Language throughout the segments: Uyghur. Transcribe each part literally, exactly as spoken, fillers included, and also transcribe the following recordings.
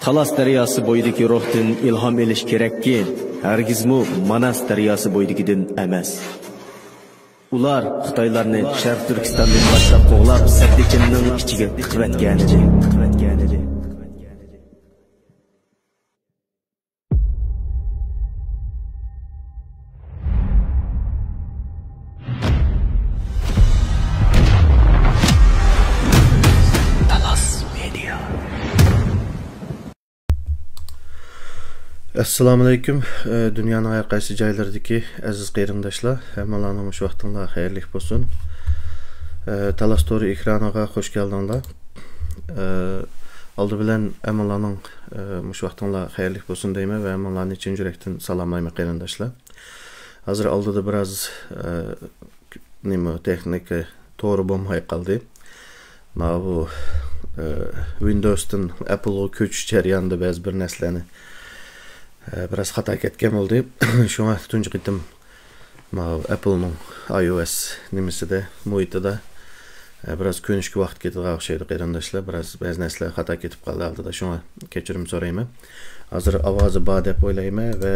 تالاس دەرياسى بويىدىكى روھتىن ئىلھام ئېلىش كېرەككى، ھەرگىزمۇ ماناس دەرياسى بويىدىكىدىن ئەمەس. ئۇلار خىتايلارنى شەرقىي تۈركىستاندىن باشلاپ قوغلاپ، سەددىكىننىڭ ئىچىگە تىقىۋەتكەنىدى. ئەسسالامۇئەلەيكۇم. ئە، دۇنيانىڭ ھەر قايسى جايلىرىدىكى ئەزىز قېرىنداشلار، ھەممىڭلارنىڭ مۇشۇ ۋاقتىڭلار خەيرلىك بولسۇن. ئە، تالاس تورى ئېكرانىغا خوش كەلدىڭلار. ئە، ئالدى بىلەن ھەممىڭلارنىڭ، ئە، مۇشۇ ۋاقتىڭلار خەيرلىك بولسۇن دەيمەن ۋە ھەممىڭلارنى چىن يۈرەكتىن سالاملايمەن، قېرىنداشلار. ھازىر ئالدىدا بىراز، ئە، نېمە، تېخنىكا تورى بولماي قالدى. ماۋۇ، ئە، ۋىندوۋستىن ئەپلغا كۆچۈش جەريانىدا بەزى بىر نەرسىلەرنى، ئە، بىراز خاتا كەتكەن بولدى. شۇڭا تۇنجى قېتىم ماۋۇ ئەپلنىڭ ئاي ئو ئېس نېمىسىدە، مۇھىتىدا، ئە، بىراز كۆنۈشكە ۋاقىت كېتىدىغان ئوخشايدۇ، قېرىنداشلار. بىراز، بەزى نەرسىلەر خاتا كېتىپ قالدى ئالدىدا، شۇڭا كەچۈرۈم سورايمەن. ھازىر ئاۋازى بار دەپ ئويلايمەن ۋە،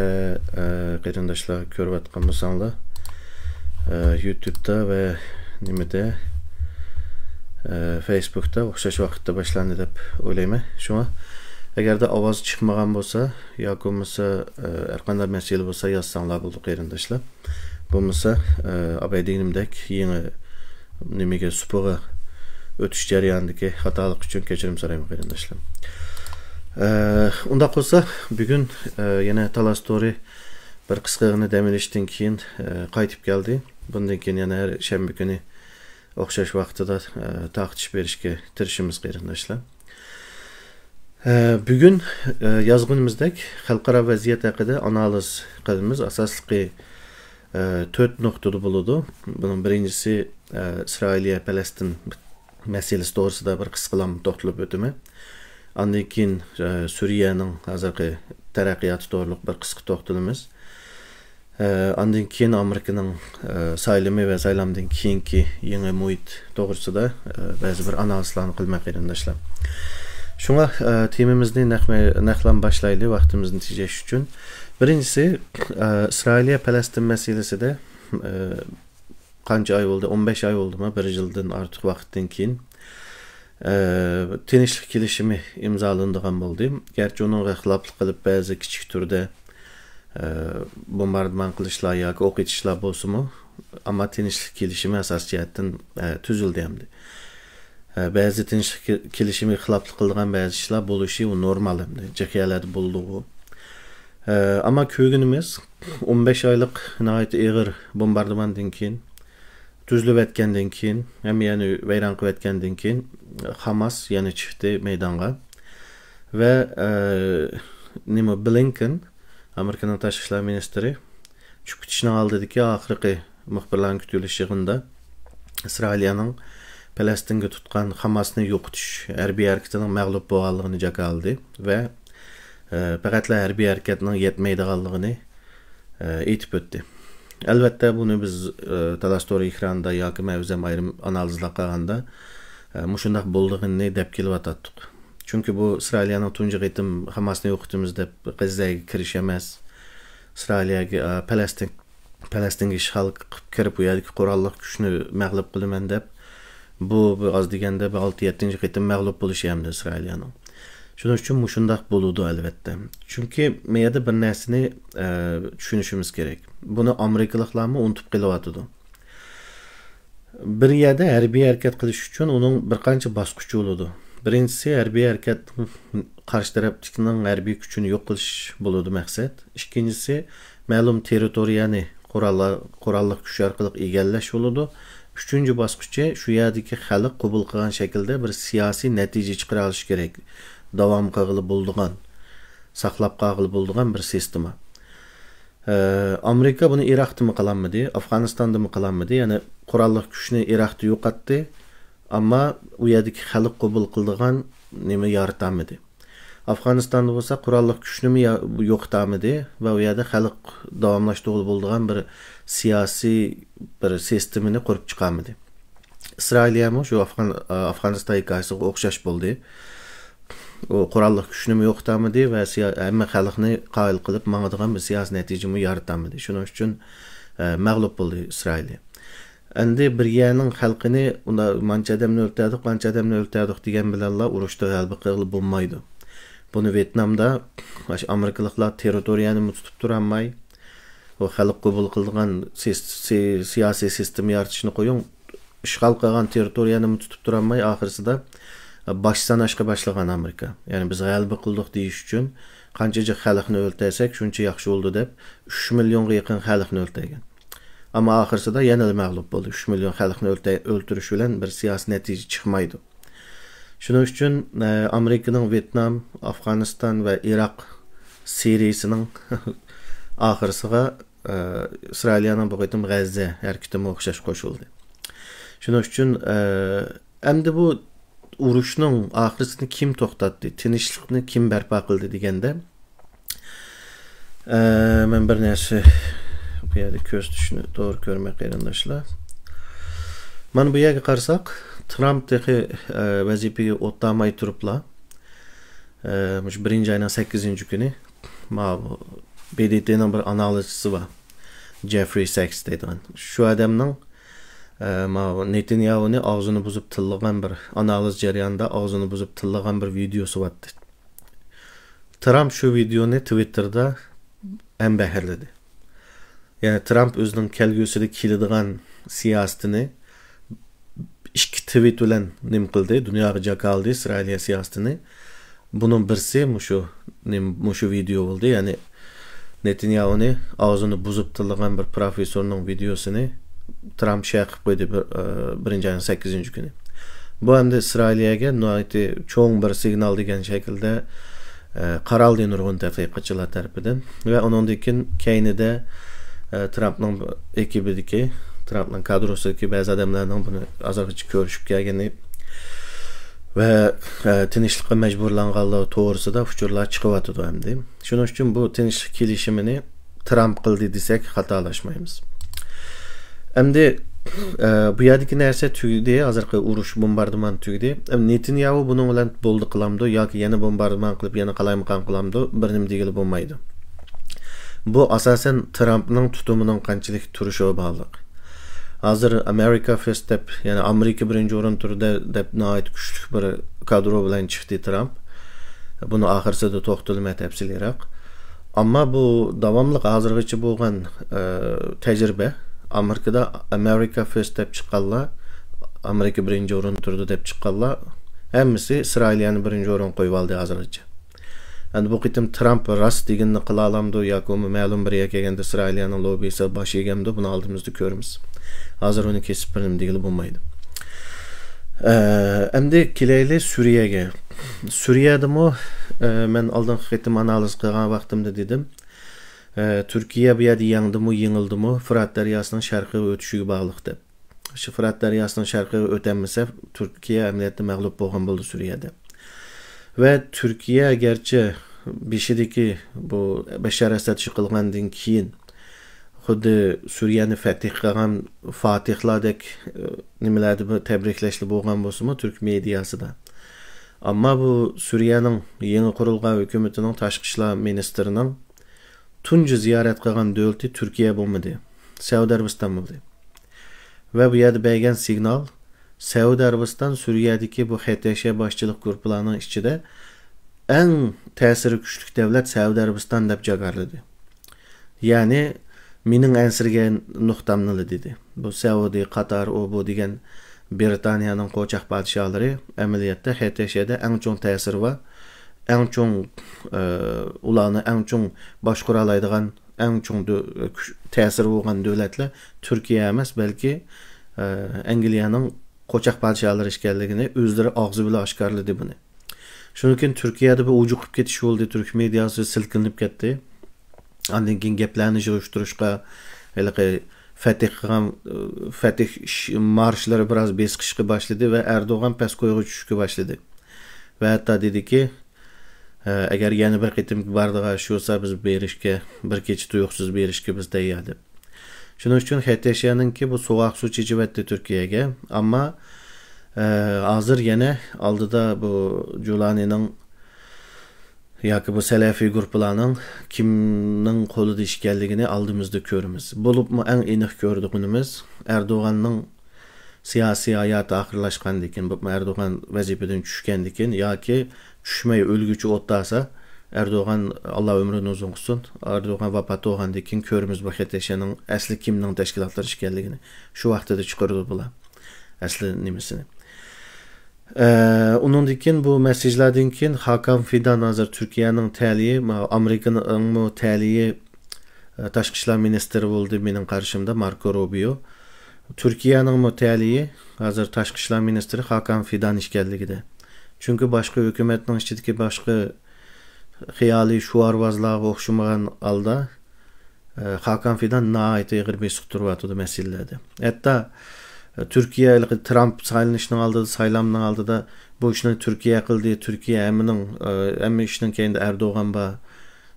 ئە، قېرىنداشلار كۆرۈۋاتقان بولساڭلار، ئە، يۇتۇبتا ۋە نېمىدە، ئە، فېيسبۇكتا ئوخشاش ۋاقىتتا باشلاندى دەپ ئويلايمەن. شۇڭا ئەگەردە ئاۋاز چىقمىغان بولسا ياكى بولمىسا، ئە، ھەرقانداق مەسىلە بولسا يازساڭلار بولىدۇ، قېرىنداشلار. بولمىسا، ئە، ئاباي دېگىنىمدەك يېڭى نېمىگە، سۇپىغا ئۆتۈش جەريانىدىكى خاتالىق ئۈچۈن كەچۈرۈم سورايمەن، قېرىنداشلار. ئە، ئۇنداق بولسا، بۈگۈن، ئە، يەنە تالاس تورى بىر قىسقىغىنە دەم ئېلىشتىن كېيىن، ئە، قايتىپ كەلدى. بۇندىن كېيىن يەنە ھەر شەنبە كۈنى ئوخشاش ۋاقتىدا، ئە، تارقىتىش بېرىشكە تىرىشىمىز، قېرىنداشلار. ئە، بۈگۈن، ئە، يازغىنىمىزدەك خەلقئارا ۋەزىيەت ھەققىدە ئانالىز قىلىمىز. ئاساسلىقى، ئە، تۆت نۇقتىدا بولىدۇ. بۇنىڭ بىرىنچىسى، ئە، ئىسرائىلىيە پەلەستىن مەسىلىسى توغرىسىدا بىر قىسقىلام توختىلىپ ئۆتىمەن. ئاندىن كېيىن، ئە، سۈرىيەنىڭ ھازىرقى تەرەققىياتى توغرىلىق بىر قىسقا توختىلىمىز. ئە، ئاندىن كېيىن ئامېرىكىنىڭ، ئە، سايلىمى ۋە سايلامدىن كېيىنكى يېڭى مۇھىت توغرىسىدا، ئە، بەزى بىر ئانالىزلارنى قىلىمەن، قېرىنداشلار. شۇڭا، ئە، تېمىمىزنى نەقمە-، نەقلەن باشلايلى، ۋاقتىمىزنى تېجەش ئۈچۈن. بىرىنچىسى، ئە، ئىسرائىلىيە پەلەستىن مەسىلىسىدە، ئە، قانچە ئاي بولدى؟ ئون بەش ئاي بولدىمۇ؟ بىر يىلدىن ئارتۇق ۋاقىتتىن كېيىن، ئە، تىنچلىق كېلىشىمى ئىمزالىنىدىغان بولدى. گەرچە ئۇنىڭغا خىلاپلىق قىلىپ، بەزى كىچىك تۈردە، ئە، بومباردىمان قىلىشلار ياكى ئوق ئېتىشلار بولسىمۇ، ئەمما تىنچلىق كېلىشىمى ئاساسىي جەھەتتىن، ئە، تۈزۈلدى ئەمدى. ئە، بەزى تىنچلىق كېلىشىمىگە خىلاپلىق قىلىدىغان بەزى ئىشلار بولۇشى ئۇ نورمال ئەمدى. جىق يەرلەردە بولىدىغۇ. ئە، ئەمما كۆرگىنىمىز، ئون بەش ئايلىق ناھايىتى ئېغىر بومباردىماندىن كېيىن، تۈزۈلۈۋەتكەندىن كېيىن، ھەممە يەرنى ۋەيران قىلىۋەتكەندىن كېيىن، خاماس يەنە چىقتى مەيدانغا. ۋە، ئە، نېمە، بلىنكېن، ئامېرىكىنىڭ تاشقى ئىشلار مىنىستىرى، چۈشۈپ كېتىشنىڭ ئالدىدىكى ئاخىرقى مۇخبىرلارنىڭ كۈتۈۋېلىش يىغىنىدا ئىسرائىلىيەنىڭ پەلەستىنگە تۇتقان خاماسنى يوقىتىش ھەربىي ھەرىكىتىنىڭ مەغلۇپ بولغانلىقىنى جاكارلىدى ۋە، ئە، پەقەتلا ھەربىي ھەرىكەتنىڭ يەتمەيدىغانلىقىنى، ئە، ئېيتىپ ئۆتتى. ئەلۋەتتە، بۇنى بىز، ئە، تالاس تورى ئېكرانىدا ياكى مەن ئۆزۈم ئايرىم ئانالىزلار قىلغاندا، ئە، مۇشۇنداق بولىدىغىنىنى دەپ كېلىۋاتاتتۇق. چۈنكى بۇ ئىسرائىلىيەنىڭ تۇنجى قېتىم خاماسنى يوقىتىمىز دەپ غەززەگە كىرىشى ئەمەس. ئىسرائىلىيەگە، ئە، پەلەستىن پەلەستىنگە ئىشغال قىلىپ كىرىپ، ئۇ يەردىكى قوراللىق كۈچنى مەغلۇپ قىلىمەن دەپ، بۇ، بۇ ئاز دېگەندە بىر ئالتە، يەتتىنچى قېتىم مەغلۇپ بولۇشى ئەمدى ئىسرائىلىيەنىڭ. شۇنىڭ ئۈچۈن مۇشۇنداق بولىدۇ، ئەلۋەتتە. چۈنكى بۇ يەردە بىر نەرسىنى، ئە، چۈشىنىشىمىز كېرەك. بۇنى ئامېرىكىلىقلارمۇ ئۇنتۇپ قېلىۋاتىدۇ. بىر يەردە ھەربىي ھەرىكەت قىلىش ئۈچۈن ئۇنىڭ بىر قانچە باسقۇچى بولىدۇ. بىرىنچىسى، ھەربىي ھەرىكەت، قارشى تەرەپتىكىنىڭ ھەربىي كۈچىنى يوق قىلىش بولىدۇ مەقسەت. ئىككىنچىسى، مەلۇم تېررىتورىيەنى قوراللار، قوراللىق كۈچ ئارقىلىق ئىگىلەش بولىدۇ. ئۈچىنچى باسقۇچى، شۇ يەردىكى خەلق قوبۇل قىلغان شەكىلدە بىر سىياسىي نەتىجە چىقىرالىشى كېرەك. داۋام قىلغىلى بولىدىغان، ساقلاپ قالغىلى بولىدىغان بىر سىستېما. ئە، ئامېرىكا بۇنى ئىراقتىمۇ قىلالمىدى، ئافغانىستاندىمۇ قىلالمىدى. يەنى قوراللىق كۈچنى ئىراقتا يوقاتتى، ئەمما ئۇ يەردىكى خەلق قوبۇل قىلىدىغان نېمە يارىتالمىدى. ئافغانىستاندا بولسا قوراللىق كۈچنىمۇ يا-، يوقىتالمىدى ۋە ئۇ يەردە خەلق داۋاملاشتۇرغىلى بولىدىغان بىر سىياسىي بىر سىستېمىنى قۇرۇپ چىقالمىدى. ئىسرائىلىيەمۇ شۇ ئافغان-، ئافغانىستان ھېكايىسىغا ئوخشاش بولدى. ئۇ قوراللىق كۈچنىمۇ يوقىتالمىدى ۋە سىيا-، ھەممە خەلقنى قايىل قىلىپ ماڭىدىغان بىر سىياسىي نەتىجىمۇ يارىتالمىدى. شۇنىڭ ئۈچۈن، ئە، مەغلۇپ بولدى ئىسرائىل. ئەمدى بىر يەرنىڭ خەلقىنى ئۇندا مانچە ئادەمنى ئۆلتۈردۇق، مانچە ئادەمنى ئۆلتۈردۇق دېگەن بىلەنلا ئۇرۇشتا غەلىبە قىلغىلى بولمايدۇ. بۇنى ۋيېتنامدا، مۇشۇ ئامېرىكىلىقلار تېررىتورىيەنىمۇ تۇتۇپ تۇرالماي، ئۇ خەلق قوبۇل قىلىدىغان سىس-، سى-، سىياسىي سىستېما يارىتىشنى قويۇڭ، ئىشغال قىلغان تېررىتورىيەنىمۇ تۇتۇپ تۇرالماي، ئاخىرسىدا باش ساناشقا باشلىغان ئامېرىكا. يەنى بىز غەلىبە قىلدۇق دېيىش ئۈچۈن قانچە جىق خەلقنى ئۆلتۈرسەك، شۇنچە ياخشى بولىدۇ دەپ، ئۈچ مىليونغا يېقىن خەلقنى ئۆلتۈرگەن. ئەمما ئاخىرسىدا يەنىلا مەغلۇپ بولدى. ئۈچ مىليون خەلقنى ئۆلتە-، ئۆلتۈرۈش بىلەن بىر سىياسىي نەتىجە چىقمايدۇ. شۇنىڭ ئۈچۈن، ئە، ئامېرىكىنىڭ ۋيېتنام، ئافغانىستان ۋە ئىراق سېرىيىسىنىڭ ئاخىرسىغا، ئە، ئىسرائىلىيەنىڭ بۇ قېتىم غەززە ھەرىكىتىمۇ ئوخشاش قوشۇلدى. شۇنىڭ ئۈچۈن، ئە، ئەمدى بۇ ئۇرۇشنىڭ ئاخىرسىنى كىم توختاتتى، تىنچلىقنى كىم بەرپا قىلدى دېگەندە، ئە، مەن بىر نەرسە بۇ يەردە كۆرسىتىشنى توغرا كۆرمەي، قېرىنداشلار. مانا بۇ يەرگە قارىساق، ترامپ تېخى، ئە، ۋەزىپىگە ئولتۇرماي تۇرۇپلا، ئە، مۇشۇ بىرىنچى ئاينىڭ سەككىزىنچى كۈنى ماۋۇ ب د ت نىڭ بىر ئانالىزچىسى بار. جېفرى ساكس دەيدىغان. شۇ ئادەمنىڭ، ئە، ماۋۇ نېتانياھۇنى ئاغزىنى بۇزۇپ تىللىغان بىر، ئانالىز جەريانىدا ئاغزىنى بۇزۇپ تىللىغان بىر ۋىدېيوسى بارتتى. ترامپ شۇ ۋىدېيونى تىۋىتتېردا ھەمبەھىرلىدى. يەنى ترامپ ئۆزىنىڭ كەلگۈسىدە كېلىدىغان سىياسىتىنى ئىككى تىۋىت بىلەن نېمە قىلدى، دۇنياغا جاكارلىدى ئىسرائىلىيە سىياسىتىنى. بۇنىڭ بىرسى مۇشۇ، نېمە، مۇشۇ ۋىدېو بولدى. يەنى نېتانياھۇنى ئاغزىنى بۇزۇپ تىللىغان بىر پروفېسسورنىڭ ۋىدېيوسىنى ترامپ شەيئە قىلىپ قويدى بىر، ئە، بىرىنچى ئاينىڭ سەككىزىنچى كۈنى. بۇ ئەمدى ئىسرائىلىيەگە ناھايىتى چوڭ بىر سىگنال دېگەن شەكىلدە، ئە، قارالدى نۇرغۇن تەتقىقاتچىلار تەرىپىدىن. ۋە ئۇنىڭدىن كېيىن كەينىدە، ئە، ترامپنىڭ ئېكىپىدىكى، ترامپنىڭ كادروسىدىكى بەزى ئادەملەرنىڭ بۇنى ھازىرغىچە كۆرۈشۈپ كەلگىنى ۋە، ئە، تىنچلىققا مەجبۇرلانغانلىقى توغرىسىدا ئۇچۇرلار چىقىۋاتىدۇ ئەمدى. شۇنىڭ ئۈچۈن بۇ تىنچلىق كېلىشىمىنى ترامپ قىلدى دېسەك خاتالاشمايمىز. ئەمدى، ئە، بۇ يەردىكى نەرسە تۈگىدى، ھازىرقى ئۇرۇش، بومباردىمان تۈگىدى. ئەمدى نېتانياھۇ بۇنىڭ بىلەن بولدى قىلامدۇ ياكى يەنە بومباردىمان قىلىپ، يەنە قالايمىقان قىلامدۇ، بىر نېمە دېگىلى بولمايدۇ. بۇ ئاساسەن ترامپنىڭ تۇتۇمىنىڭ قانچىلىك تۇرۇشىغا باغلىق. ھازىر ئامېرىكا فىرست دەپ، يەنى ئامېرىكا بىرىنچى ئورۇن تۇرىدۇ دەپ ناھايىتى كۈچلۈك بىر كادرو بىلەن چىقتى ترامپ. بۇنى ئاخىرسىدا توختىلىمەن تەپسىلىيراق. ئەمما بۇ داۋاملىق ھازىرغىچە بولغان، ئە، تەجرىبە. ئامېرىكىدا ئامېرىكا فىرست دەپ چىققانلار، ئامېرىكا بىرىنچى ئورۇندا تۇرىدۇ دەپ چىققانلار ھەممىسى ئىسرائىلىيەنى بىرىنچى ئورۇنغا قويۇۋالدى ھازىرغىچە. ئەمدى بۇ قېتىم ترامپ راست دېگىنىنى قىلالامدۇ ياكى بۇمۇ مەلۇم بىر يەرگە كەلگەندە ئىسرائىلىيەنىڭ لوببىسى باش ئېگەمدۇ، بۇنى ئالدىمىزدا كۆرىمىز. ھازىر ئۇنى كېسىپ بىر نېمە دېگىلى بولمايدۇ. ئە، ئەمدى كېلەيلى سۈرىيەگە. سۈرىيەدىمۇ، ئە، مەن ئالدىنقى قېتىم ئانالىز قىلغان ۋاقتىمدا دېدىم، ئە، تۈركىيە بۇ يەردە يەڭدىمۇ، يېڭىلدىمۇ، فۇرات دەرياسىنىڭ شەرقىگە ئۆتۈشىگە باغلىق دەپ. شۇ فۇرات دەرياسىنىڭ شەرقىگە ئۆتەلمىسە، تۈركىيە ئەمەلىيەتتە مەغلۇپ بولغان بولدى سۈرىيەدە. ۋە تۈركىيە گەرچە بېشىدىكى بۇ بەشار ئەسەد يىقىلغاندىن كېيىن خۇددى سۈرىيەنى فەتھ قىلغان فاتىھلاردەك، ئى، نېمىلەردە بىر تەبرىكلەشلەر بولغان بولسىمۇ تۈرك مېدىياسىدا. ئەمما بۇ سۈرىيەنىڭ يېڭى قۇرۇلغان ھۆكۈمىتىنىڭ تاشقى ئىشلار مىنىستىرىنىڭ تۇنجى زىيارەت قىلغان دۆلىتى تۈركىيە بولمىدى، سەئۇدى ئەرەبىستان بولدى. ۋە بۇ يەردە بەرگەن سىگنال، سەئۇدى ئەرەبىستان سۈرىيەدىكى بۇ خەتەشە باشچىلىق گۇرۇپپىلارنىڭ ئىچىدە ئەڭ تەسىرى كۈچلۈك دۆلەت سەئۇدى ئەرەبىستان دەپ جاكارلىدى. يەنى مېنىڭ ئەنسىرىگەن نۇقتامنىلا دېدى. بۇ سەئۇدى، قاتار، ئۇ بۇ دېگەن بىرىتانىيەنىڭ قوچاق پادىشاھلىرى ئەمەلىيەتتە خەتەشەدە ئەڭ چوڭ تەسىرى بار، ئەڭ چوڭ، ئە، ئۇلارنى ئەڭ چوڭ باشقۇرالايدىغان، ئەڭ چوڭ دۆ-، كۈچ، تەسىرى بولغان دۆلەتلەر تۈركىيە ئەمەس، بەلكى، ئە، ئەنگلىيەنىڭ قوچاق پادىشاھلىرى ئىكەنلىكىنى ئۆزلىرى ئاغزى بىلەن ئاشكارىلىدى بۇنى. شۇنىڭ كېيىن تۈركىيەدە بىر ئوجۇقۇپ كېتىش بولدى، تۈرك مېدىياسى سىلكىنىپ كەتتى. ئاندىن كېيىن گەپلەرنى يىغىشتۇرۇشقا ھېلىقى فەتىھ قىلغان، فەتىھ ش-، مارشلىرى بىراز بېسىقىشقا باشلىدى ۋە ئەردوغان پەسكويغا چۈشۈشكە باشلىدى. ۋە ھەتتا دېدىكى، ئەگەر يەنە بىر قېتىم بارىدىغان ئىش بولسا، بىز بېرىشكە، بىر كېچە تۇيۇقسىز بېرىشكە بىز تەييار دەپ. شۇنىڭ ئۈچۈن خەتەشەنىڭكى بۇ سوغۇق سۇ چېچىۋەتتى تۈركىيەگە. ئەمما، ئە، ھازىر يەنە ئالدىدا بۇ جۇلانىنىڭ ياكى بۇ سەلەفىي گۇرۇپپىلارنىڭ كىمنىڭ قولىدا ئىكەنلىكىنى ئالدىمىزدا كۆرىمىز. بولۇپمۇ ئەڭ ئېنىق كۆرىدىغىنىمىز، ئەردوغاننىڭ سىياسىي ھاياتى ئاخىرلاشقاندىن كېيىن، بولۇپمۇ ئەردوغان ۋەزىپىدىن چۈشكەندىن كېيىن ياكى چۈشمەي ئۆلگۈچە ئوتتاسا، ئەردوغان، ئاللا ئۆمرىنى ئۇزۇن قىلسۇن، ئەردوغان ۋاپات بولغاندىن كېيىن كۆرىمىز بۇ خېتەشەنىڭ ئەسلى كىمنىڭ تەشكىلاتلىرى ئىكەنلىكىنى. شۇ ۋاقتىدا چىقىرىدۇ بۇلار ئەسلى نېمىسىنى. ئە، ئۇنىڭدىن كېيىن، بۇ مەسىجلاردىن كېيىن خاكان فىدان ھازىر تۈركىيەنىڭ تەلىيى، ما-، ئامېرىكىنىڭمۇ تەلىيى، ئە، تاشقى ئىشلار مىنىستىرى بولدى مېنىڭ قارىشىمدا، ماركو روبىيو. تۈركىيەنىڭمۇ تەلىيى ھازىر تاشقى ئىشلار مىنىستىرى خاكان فىدان ئىكەنلىكىدە. چۈنكى باشقا ھۆكۈمەتنىڭ ئىچىدىكى باشقا خىيالىي شوئارۋازلارغا ئوخشىمىغان ھالدا، ئە، خاكان فىدان ناھايىتى ئېغىر بېسىق تۇرۇۋاتىدۇ مەسىلىلەردە. ھەتتا، ئە، تۈركىيە ھېلىقى ترامپ سايلىنىشنىڭ ئالدىدا، سايلامنىڭ ئالدىدا بۇ ئىشنى تۈركىيە قىلدى، تۈركىيە ھەممىنىڭ، ئە، ھەممە ئىشنىڭ كەينىدە ئەردوغان بار،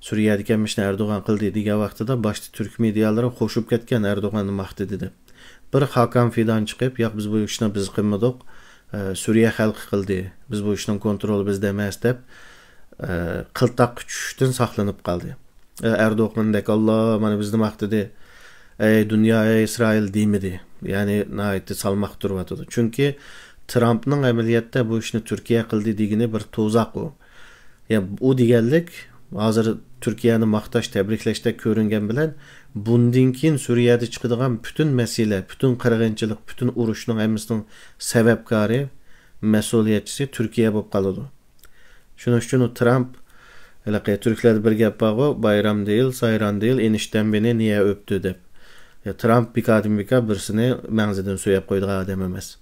سۈرىيەدىكى ھەممە ئىشنى ئەردوغان قىلدى دېگەن ۋاقتىدا باشتا تۈرك مېدىيالىرى قوشۇپ كەتكەن ئەردوغاننى ماختىدى دەپ. بىر خاكان فىدان چىقىپ، ياق، بىز بۇ ئىشنى بىز قىلمىدۇق، ئە، سۈرىيە خەلقى قىلدى، بىز بۇ ئىشنىڭ كونترولى بىزدە ئەمەس دەپ، ئە، قىلتاققا چۈشۈشتىن ساقلىنىپ قالدى. ئە، ئەردوغاندەك، ئاللا، مانا بىزنى ماختىدى، ئەي دۇنيا، ئەي ئىسرائىل دېمىدى. يەنى ناھايىتى سالماق تۇرۇۋاتىدۇ. چۈنكى ترامپنىڭ ئەمەلىيەتتە بۇ ئىشنى تۈركىيە قىلدى دېگىنى بىر توزاق ئۇ. يا، ئۇ دېگەنلىك، ھازىر تۈركىيەنى ماختاش، تەبرىكلەشتەك كۆرۈنگەن بىلەن، بۇندىن كېيىن سۈرىيەدە چىقىدىغان پۈتۈن مەسىلە، پۈتۈن قىرغىنچىلىق، پۈتۈن ئۇرۇشنىڭ ھەممىسىنىڭ سەۋەبكارى، مەسئۇلىيەتچىسى تۈركىيە بولۇپ قالىدۇ. شۇنىڭ ئۈچۈن ئۇ ترامپ، ھېلىقى تۈركلەردە بىر گەپ بارغۇ، بايرام دېيىل، سايران دېيىل، ئېنىشتەمبىنى نىيە ئۆپتى دەپ. يا، ترامپ بىكاردىن بىكار بىرسىنى مەڭزىدىن سۆيەپ قويىدىغان ئادەم ئەمەس.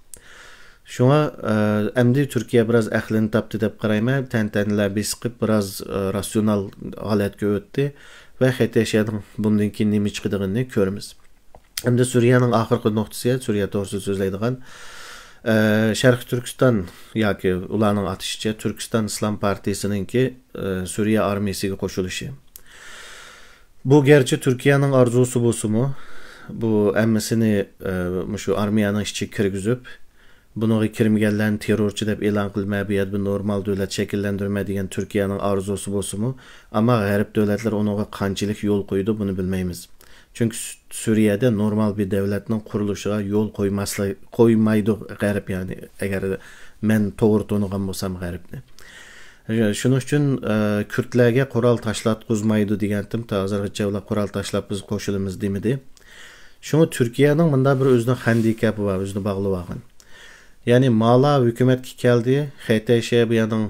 شۇڭا، ئە، ئەمدى تۈركىيە بىراز ئەقلىنى تاپتى دەپ قارايمەن. تەنتەنىلەر بېسىقىپ، بىراز، ئە، راتسىيونال ھالەتكە ئۆتتى ۋە خېتەشيەنىڭ بۇندىن كېيىن نېمە چىقىدىغىنىنى كۆرىمىز. ئەمدى سۈرىيەنىڭ ئاخىرقى نۇقتىسى، سۈرىيە توغرىسىدا سۆزلەيدىغان، ئە، شەرقىي تۈركىستان ياكى ئۇلارنىڭ ئاتىشىچە تۈركىستان ئىسلام پارتىيىسىنىڭكى، ئە، سۈرىيە ئارمىيىسىگە قوشۇلۇشى. بۇ گەرچە تۈركىيەنىڭ ئارزۇسى بولسىمۇ، بۇ ھەممىسىنى، ئە، مۇشۇ ئارمىيەنىڭ ئىچىگە كىرگۈزۈپ، بۇنىڭغا كىرمىگەنلەرنى تېررورچى دەپ ئېلان قىلىمەن، بۇ يەردە بىر نورمال دۆلەت شەكىللەندۈرىمەن دېگەن تۈركىيەنىڭ ئارزۇسى بولسىمۇ، ئەمما غەرب دۆلەتلىرى ئۇنىڭغا قانچىلىك يول قويىدۇ، بۇنى بىلمەيمىز. چۈنكى سۈ-، سۈرىيەدە نورمال بىر دۆلەتنىڭ قۇرۇلۇشىغا يول قويماسلىق، قويمايدۇ غەرب، يەنى ئەگەر مەن توغرا تونۇغان بولسام غەربنى. شۇنىڭ ئۈچۈن، ئە، كۈردلەرگە قورال تاشلاتقۇزمايدۇ دېگەنتىم، تا ھازىرغىچە ئۇلار قورال تاشلاپ بىز قوشۇلىمىز دېمىدى. شۇڭا تۈركىيەنىڭ مۇنداق بىر ئۆزىنىڭ خەندىكەپى بار، ئۆزىنى باغلىۋالغان. يەنى مالا ھۆكۈمەتكە كەلدى، خېتەشە بۇ يەرنىڭ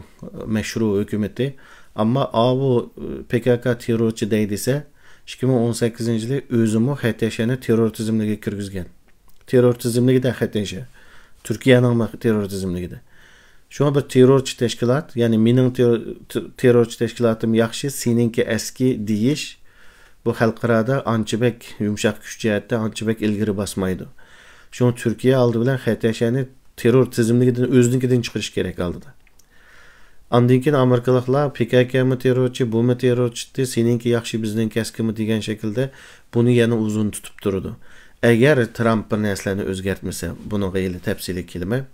مەشرۇ ھۆكۈمىتى. ئەمما ئاۋۇ پكك تېررورچى دەي دېسە، ئىككى مىڭ ئون سەككىزىنچى يىلى ئۆزىمۇ خېتەشەنى تېررور تىزىملىكىگە كىرگۈزگەن. تېررور تىزىملىكىدە خېتەشە. تۈركىيەنىڭ تېررور تىزىملىكىدە. شۇڭا بىر تېررورچى تەشكىلات، يەنى مېنىڭ تېررور-، تېررورچى تەشكىلاتىم ياخشى، سېنىڭكى ئەسكى دېيىش، بۇ خەلقئارادا ئانچە بەك يۇمشاق كۈچ جەھەتتە ئانچە بەك ئىلگىرى باسمايدۇ. شۇڭا تۈركىيە ئالدى بىلەن خېتەشەنى تېررور تىزىملىكىدىن، ئۆزىنىڭكىدىن چىقىرىش كېرەك ئالدىدا. ئاندىن كېيىن ئامېرىكىلىقلار پككمۇ تېررورچى، بۇمۇ تېررورچى، سېنىڭكى ياخشى، بىزنىڭكى ئەسكىمۇ دېگەن شەكىلدە بۇنى يەنە ئۇزۇن تۇتۇپ تۇرىدۇ. ئەگەر ترامپ بىر نەرسىلەرنى ئۆزگەرتمىسە، بۇنىڭغا ھېلى تەپسىلىي كېلىمەن.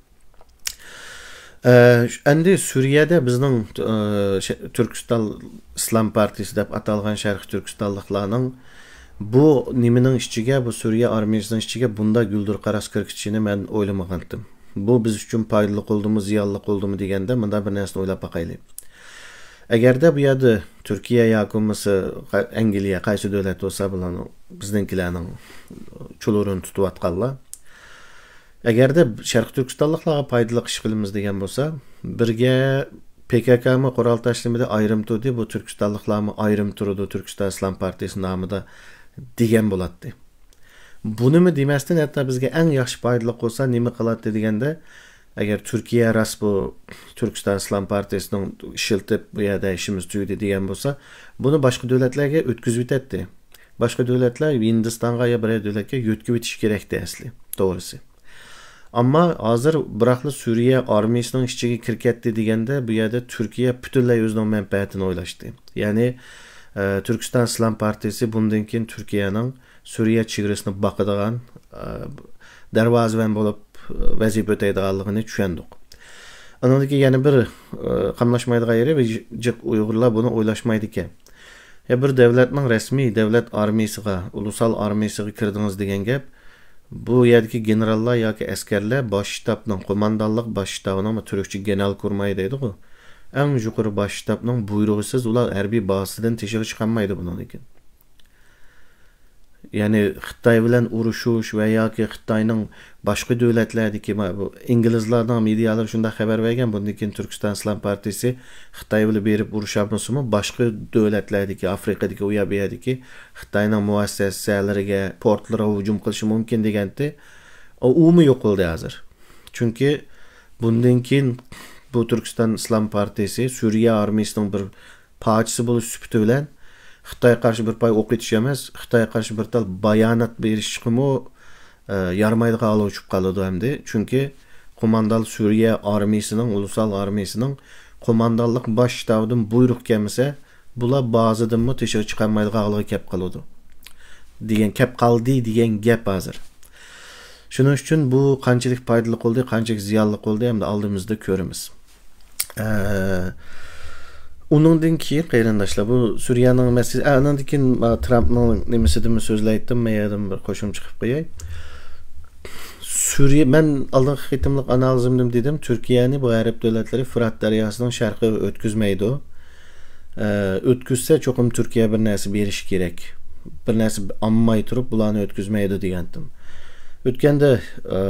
ئە، ئەمدى سۈرىيەدە بىزنىڭ، ئە، شە-، تۈركىستان ئىسلام پارتىيىسى دەپ ئاتالغان شەرقىي تۈركىستانلىقلارنىڭ بۇ نېمىنىڭ ئىچىگە، بۇ سۈرىيە ئارمىيىسىنىڭ ئىچىگە بۇنداق گۈلدۈر قاراس كىرگۈچىنى مەن ئويلىمىغانتىم. بۇ بىز ئۈچۈن پايدىلىق بولدىمۇ، زىيانلىق بولدىمۇ دېگەندە، مۇنداق بىر نەرسىنى ئويلاپ باقايلى. ئەگەردە بۇ يەردە تۈركىيە ياكى بولمىسا ئەنگلىيە، قايسى دۆلەت بولسا، بۇلارنىڭ، بىزنىڭكىلەرنىڭ چۇلۇرىنى تۇتۇۋاتقانلار، ئەگەردە شەرقىي تۈركىستانلىقلارغا پايدىلىق ئىش قىلىمىز دېگەن بولسا، بىرگە پككمۇ قورال تاشلىمىدى، ئايرىم تۇردى، بۇ تۈركىستانلىقلارمۇ ئايرىم تۇرىدۇ تۈركىستان ئىسلام پارتىيىسى نامىدا دېگەن بولاتتى. بۇنىمۇ دېمەستىن، ھەتتا بىزگە ئەڭ ياخشى پايدىلىق بولسا نېمە قىلاتتى دېگەندە، ئەگەر تۈركىيە راست بۇ تۈركىستان ئىسلام پارتىيىسىنىڭ ئىشلىتىپ، بۇ يەردە ئىشىمىز تۈگىدى دېگەن بولسا، بۇنى باشقا دۆلەتلەرگە ئۆتكۈزۈۋېتەتتى. باشقا دۆلەتلەر ھىندىستانغا يا بىرەر دۆلەتكە يۆتكىۋېتىش كېرەكتى ئەسلى، توغرىسى. ئەمما ھازىر بىراقلا سۈرىيە ئارمىيىسىنىڭ ئىچىگە كىرىپ كەتتى دېگەندە، بۇ يەردە تۈركىيە پۈتۈنلەي ئۆزىنىڭ مەنپەئەتىنى ئويلاشتى. يەنى، ئە، تۈركىستان ئىسلام پارتىيىسى بۇندىن كېيىن تۈركىيەنىڭ سۈرىيە چېگرىسىنى باقىدىغان، ئە، دەرۋازىۋەن بولۇپ، ئە، ۋەزىپە ئۆتەيدىغانلىقىنى چۈشەندۇق. ئانىڭدىكى يەنە بىر، ئى، قاملاشمايدىغان يېرى، بىر جىق ئۇيغۇرلار بۇنى ئويلاشمايدىكەن. يا بىر دۆلەتنىڭ رەسمىي دۆلەت ئارمىيىسىغا، ئۇلۇسال ئارمىيىسىغا كىردىڭىز دېگەن گەپ، بۇ يەردىكى گېنېراللار ياكى ئەسكەرلەر باش شتابنىڭ، قوماندانلىق باش شتابىنىڭ، تۈركچە گېنېرالكوماندان دەيدىغۇ، ئەڭ يۇقىرى باش شتابنىڭ بۇيرۇقىسىز ئۇلار ھەربىي بازىسىدىن تېشىغا چىقالمايدۇ بۇنىڭدىن كېيىن. يەنى خىتاي بىلەن ئۇرۇشۇش ۋە ياكى خىتاينىڭ باشقا دۆلەتلەردىكى، ما-، بۇ ئىنگلىزلارنىڭ مېدىيالىرى شۇنداق خەۋەر بەرگەن، بۇندىن كېيىن تۈركىستان ئىسلام پارتىيىسى خىتاي بىلەن بېرىپ ئۇرۇشالمىسىمۇ، باشقا دۆلەتلەردىكى، ئافرىقىدىكى، ئۇ يەر بۇ يەردىكى خىتاينىڭ مۇئەسسەسەلىرىگە، پورتلىرىغا ھۇجۇم قىلىشى مۇمكىن دېگەنتى. ئۇ-، ئۇمۇ يوقالدى ھازىر. چۈنكى بۇندىن كېيىن بۇ تۈركىستان ئىسلام پارتىيىسى سۈرىيە ئارمىيىسىنىڭ بىر پارچىسى بولۇش سۈپىتى بىلەن خىتايغا قارشى بىر پاي ئوق ئېتىش ئەمەس، خىتايغا قارشى بىر تال بايانات بېرىشقىمۇ، ئە، يارىمايدىغان ھالغا چۈشۈپ قالىدۇ ئەمدى. چۈنكى قوماندان سۈرىيە ئارمىيىسىنىڭ، ئۇلۇسال ئارمىيىسىنىڭ قوماندانلىق باش شتابىدىن بۇيرۇق كەلمىسە، بۇلار بازىدىنمۇ تېشىغا چىقالمايدىغان ھالغا كەپ قالىدۇ دېگەن، كەپ قالدى دېگەن گەپ ھازىر. شۇنىڭ ئۈچۈن بۇ قانچىلىك پايدىلىق بولدى، قانچىلىك زىيانلىق بولدى، ئەمدى ئالدىمىزدا كۆرىمىز. ئە، ئۇنىڭدىن كېيىن، قېرىنداشلار، بۇ سۈرىيەنىڭ مەسىلىسى، ئە، ئۇنىڭدىن كېيىن، ئە، ترامپنىڭ نېمىسىدىنمۇ سۆزلەيتتىم، مەن يەردىن بىر قوشۇمچە قىلىپ قوياي. سۈرىيە، مەن ئالدىنقى قېتىملىق ئانالىزىمدىمۇ دېدىم، تۈركىيەنى بۇ ئەرەب دۆلەتلىرى فۇرات دەرياسىنىڭ شەرقىگە ئۆتكۈزمەيدۇ. ئە، ئۆتكۈزسە، چوقۇم تۈركىيە بىر نەرسە بېرىشى كېرەك. بىر نەرسە ئالماي تۇرۇپ، بۇلارنى ئۆتكۈزمەيدۇ دېگەنتىم. ئۆتكەندە، ئە،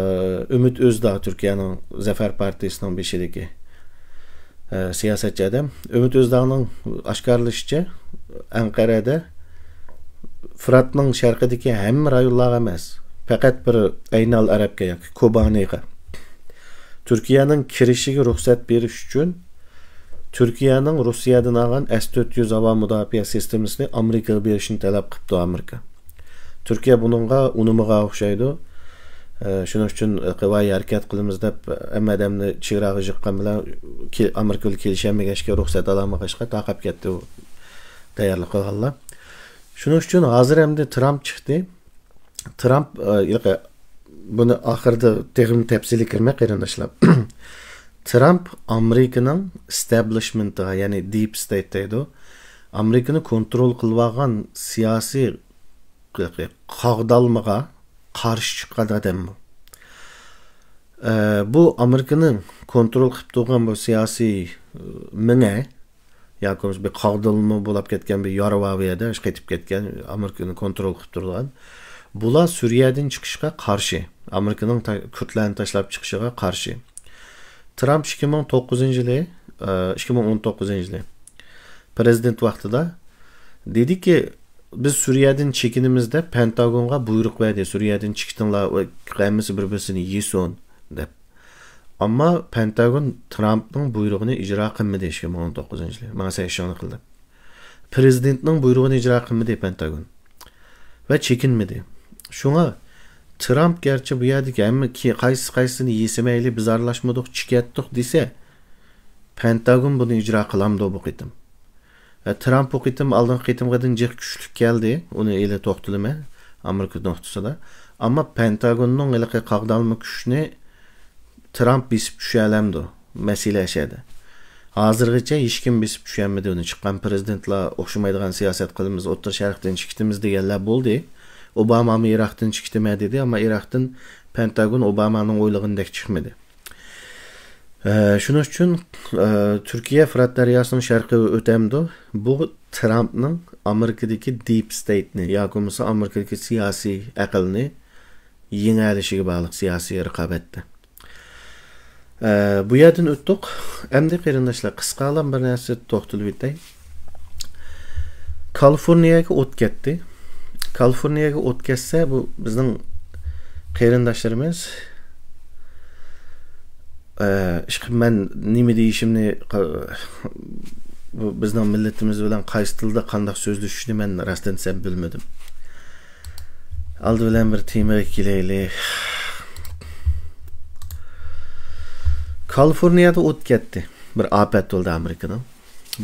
ئۈمىد ئۆزداغ، تۈركىيەنىڭ زەفەر پارتىيىسىنىڭ بېشىدىكى، ئە، سىياسەتچى ئادەم. ئۈمىد ئۆزداغنىڭ ئاشكارىلىشىچە، ئەنقەرەدە فۇراتنىڭ شەرقىدىكى ھەممە رايونلارغا ئەمەس، پەقەت بىر ئەينال ئەرەبكە ياكى كوبانىغا تۈركىيەنىڭ كىرىشىگە رۇخسەت بېرىش ئۈچۈن تۈركىيەنىڭ رۇسىيەدىن ئالغان ئەس تۆت يۈز ھاۋا مۇداپىئە سىستېمىسىنى ئامېرىكىغا بېرىشنى تەلەپ قىپتۇ ئامېرىكا. تۈركىيە بۇنىڭغا ئۇنىمىغان ئوخشايدۇ. ئە، شۇنىڭ ئۈچۈن، ئە، ۋاي ھەرىكەت قىلىمىز دەپ، ھەممە ئادەمنى چېگراغا يىغقان بىلەن، كې-، ئامېرىكا بىلەن كېلىشەلمىگەچكە، رۇخسەت ئالالمىغاچقا، تارقاپ كەتتى ئۇ تەييارلىق قىلغانلار. شۇنىڭ ئۈچۈن ھازىر ئەمدى ترامپ چىقتى. ترامپ، ئە، ھېلىقى، بۇنى ئاخىرىدا تېخىمۇ تەپسىلىي كىرىمەن، قېرىنداشلار. ترامپ ئامېرىكىنىڭ ئىستەبلىشمېنتىغا، يەنى دىپ ستېيت دەيدۇ، ئامېرىكىنى كونترول قىلىۋالغان سىياسىي قاغدالمىغا قارشى چىققان ئادەم بۇ. ئە، بۇ ئامېرىكىنىڭ كونترول قىلىپ تۇرغان بۇ سىياسىي، ئە، مېڭە، ياكى بولمىسا بىر قاغدالما بولاپ كەتكەن بىر يارا بار بۇ يەردە، قېتىپ كەتكەن، ئامېرىكىنى كونترول قىلىپ تۇرىدىغان. بۇلار سۈرىيەدىن چىقىشقا قارشى، ئامېرىكىنىڭ تا-، كۈردلەرنى تاشلاپ چىقىشىغا قارشى. ترامپ ئىككى مىڭ توققۇزىنچى يىلى، ئە، ئىككى مىڭ ئون توققۇزىنچى يىلى پرېزىدېنت ۋاقتىدا دېدىكى، بىز سۈرىيەدىن چېكىنىمىز دەپ پەنتاگونغا بۇيرۇق بەردى، سۈرىيەدىن چىقىتىڭلار، ھەممىسى بىر-بىرسىنى يېسۇن دەپ. ئەمما پەنتاگون ترامپنىڭ بۇيرۇقىنى ئىجرا قىلمىدى ئىككى مىڭ ئون توققۇزىنچى يىلى. ماڭا سەن ئىشىڭنى قىل دەپ. پرېزىدېنتنىڭ بۇيرۇقىنى ئىجرا قىلمىدى پەنتاگون. ۋە چېكىنمىدى. شۇڭا ترامپ گەرچە بۇ يەردىكى ھەممە كى-، قايسى قايسىنى يېسە مەيلى، بىز ئارىلاشمىدۇق، چېكەتتۇق دېسە، پەنتاگون بۇنى ئىجرا قىلامدۇ بۇ قېتىم؟ ۋە ترامپ بۇ قېتىم ئالدىنقى قېتىمقىدىن جىق كۈچلۈك كەلدى. ئۇنى ئېلى توختىلىمەن ئامېرىكا نۇقتىسىدا. ئەمما پەنتاگوننىڭ ھېلىقى قاغدالما كۈچنى ترامپ بېسىپ چۈشەلەمدۇ؟ مەسىلە ئەشەدە. ھازىرغىچە ھېچكىم بېسىپ چۈشەلمىدى ئۇنى. چىققان پرېزىدېنتلار ئوخشىمايدىغان سىياسەت قىلىمىز، ئوتتۇرا شەرقتىن چىقىتىمىز دېگەنلەر بولدى. ئوبامامۇ ئىراقتىن چىقىتىمەن دېدى، ئەمما ئىراقتىن پەنتاگون ئوبامانىڭ ئويلىغىنىدەك چىقمىدى. ئە، شۇنىڭ ئۈچۈن، ئە، تۈركىيە فۇرات دەرياسىنىڭ شەرقىگە ئۆتەمدۇ؟ بۇ ترامپنىڭ ئامېرىكىدىكى دىپ ستېيتنى ياكى بولمىسا ئامېرىكىدىكى سىياسىي ئەقىلنى يېڭەلىشىگە باغلىق سىياسىي رىقابەتتە. ئە، بۇ يەردىن ئۆتتۇق. ئەمدى قېرىنداشلار، قىسقالام بىر نەرسە توختىلىپ ئۆتەي. كالىفورنىيەگە ئوت كەتتى. كالىفورنىيەگە ئوت كەتسە، بۇ بىزنىڭ قېرىنداشلىرىمىز، ئە، ئىشقىلىپ مەن نېمە دېيىشىمنى، بۇ بىزنىڭ مىللىتىمىز بىلەن قايسى تىلدا قانداق سۆزلىشىشنى مەن راستىنى دېسەم بىلمىدىم. ئالدى بىلەن بىر تېمىغا كېلەيلى. كالىفورنىيەدە ئوت كەتتى. بىر ئاپەت بولدى ئامېرىكىنىڭ.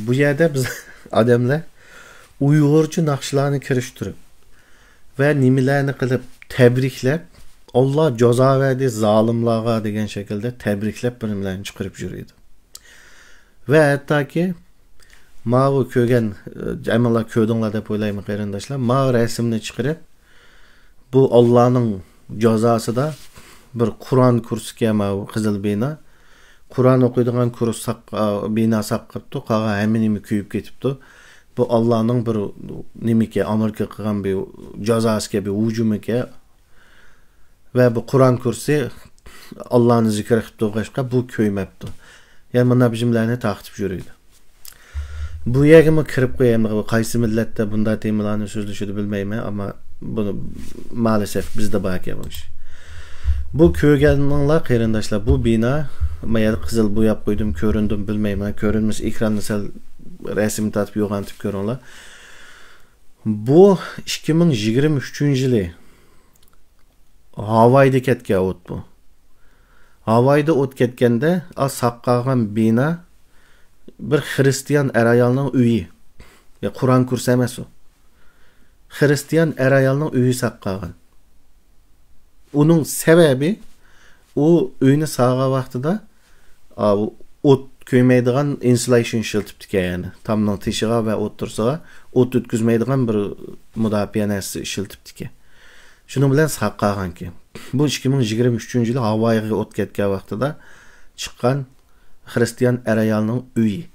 بۇ يەردە بىز ئادەملەر ئۇيغۇرچە ناخشىلارنى كىرىشتۈرۈپ ۋە نېمىلەرنى قىلىپ تەبرىكلەپ، «ئاللا جازا بەردى زالىملارغا» دېگەن شەكىلدە تەبرىكلەپ بىر نېمىلەرنى چىقىرىپ يۈرىدۇ. ۋە ھەتتاكى ماۋۇ كۆرگەن، ئە، ھەممىڭلار كۆردۈڭلار دەپ ئويلايمەن، قېرىنداشلار. ماۋۇ رەسىمنى چىقىرىپ، بۇ ئاللانىڭ جازاسىدا بىر قۇرئان كۇرسىكەن ماۋۇ قىزىل بىنا. قۇرئان ئوقۇيدىغان كۇرس ساق-، ئا، بىنا ساقىپتۇ، قالغان ھەممە نېمە كۆيۈپ كېتىپتۇ. بۇ ئاللانىڭ بىر نېمىكەن، ئامېرىكا قىلغان بىر جازاسىكەن، بىر ھۇجۇمىكەن. ۋە بۇ قۇرئان كۇرسى ئاللانى زىكىر قىلىپ تۇرغاچقا بۇ كۆيمەپتۇ. يەنى مۇنداق بىر جۈملىلەرنى تارقىتىپ يۈرىدۇ. بۇ يەرگىمۇ كىرىپ قوياي، قايسى مىللەتتە بۇنداق تېمىلارنى سۆزلىشىدۇ بىلمەيمەن، ئەمما بۇنى مائەلەسەف بىزدە باركەن بۇ ئىش. بۇ كۆرگەنلىرىڭلار قېرىنداشلار، بۇ بىنا، ما يەردە قىزىل بوياپ قويدۇم، كۆرۈندىمۇ بىلمەيمەن، كۆرۈنمىسە ئېكراننى سەل رەسىم تارتىپ يوغان ئېتىپ كۆرۈڭلار. بۇ ئىككى مىڭ يىگىرمە ئۈچىنچى يىلى ھاۋايدا كەتكەن ئوت بۇ. ھاۋايدا ئوت كەتكەندە، ئا، ساق قالغان بىنا بىر خىرىستىيان ئەر-ئايالنىڭ ئۆيى. يا، قۇرئان كۇرسى ئەمەس ئۇ. خىرىستىيان ئەر-ئايالنىڭ ئۆيى ساق قالغان. ئۇنىڭ سەۋەبى، ئۇ ئۆينى ساغان ۋاقتىدا، ئا، ئوت كۆيمەيدىغان ئىنسۇلەيشن ئىشلىتىپتىكەن، يەنى تامنىڭ تېشىغا ۋە ئوتتۇرىسىغا ئوت ئۆتكۈزمەيدىغان بىر مۇداپىئە نەرسىسى ئىشلىتىپتىكەن. شۇنىڭ بىلەن ساق قالغانكەن. بۇ ئىككى مىڭ يىگىرمە ئۈچىنچى يىلى ھاۋايغا ئوت كەتكەن ۋاقتىدا چىققان خىرىستىيان ئەر-ئايالنىڭ ئۆيى.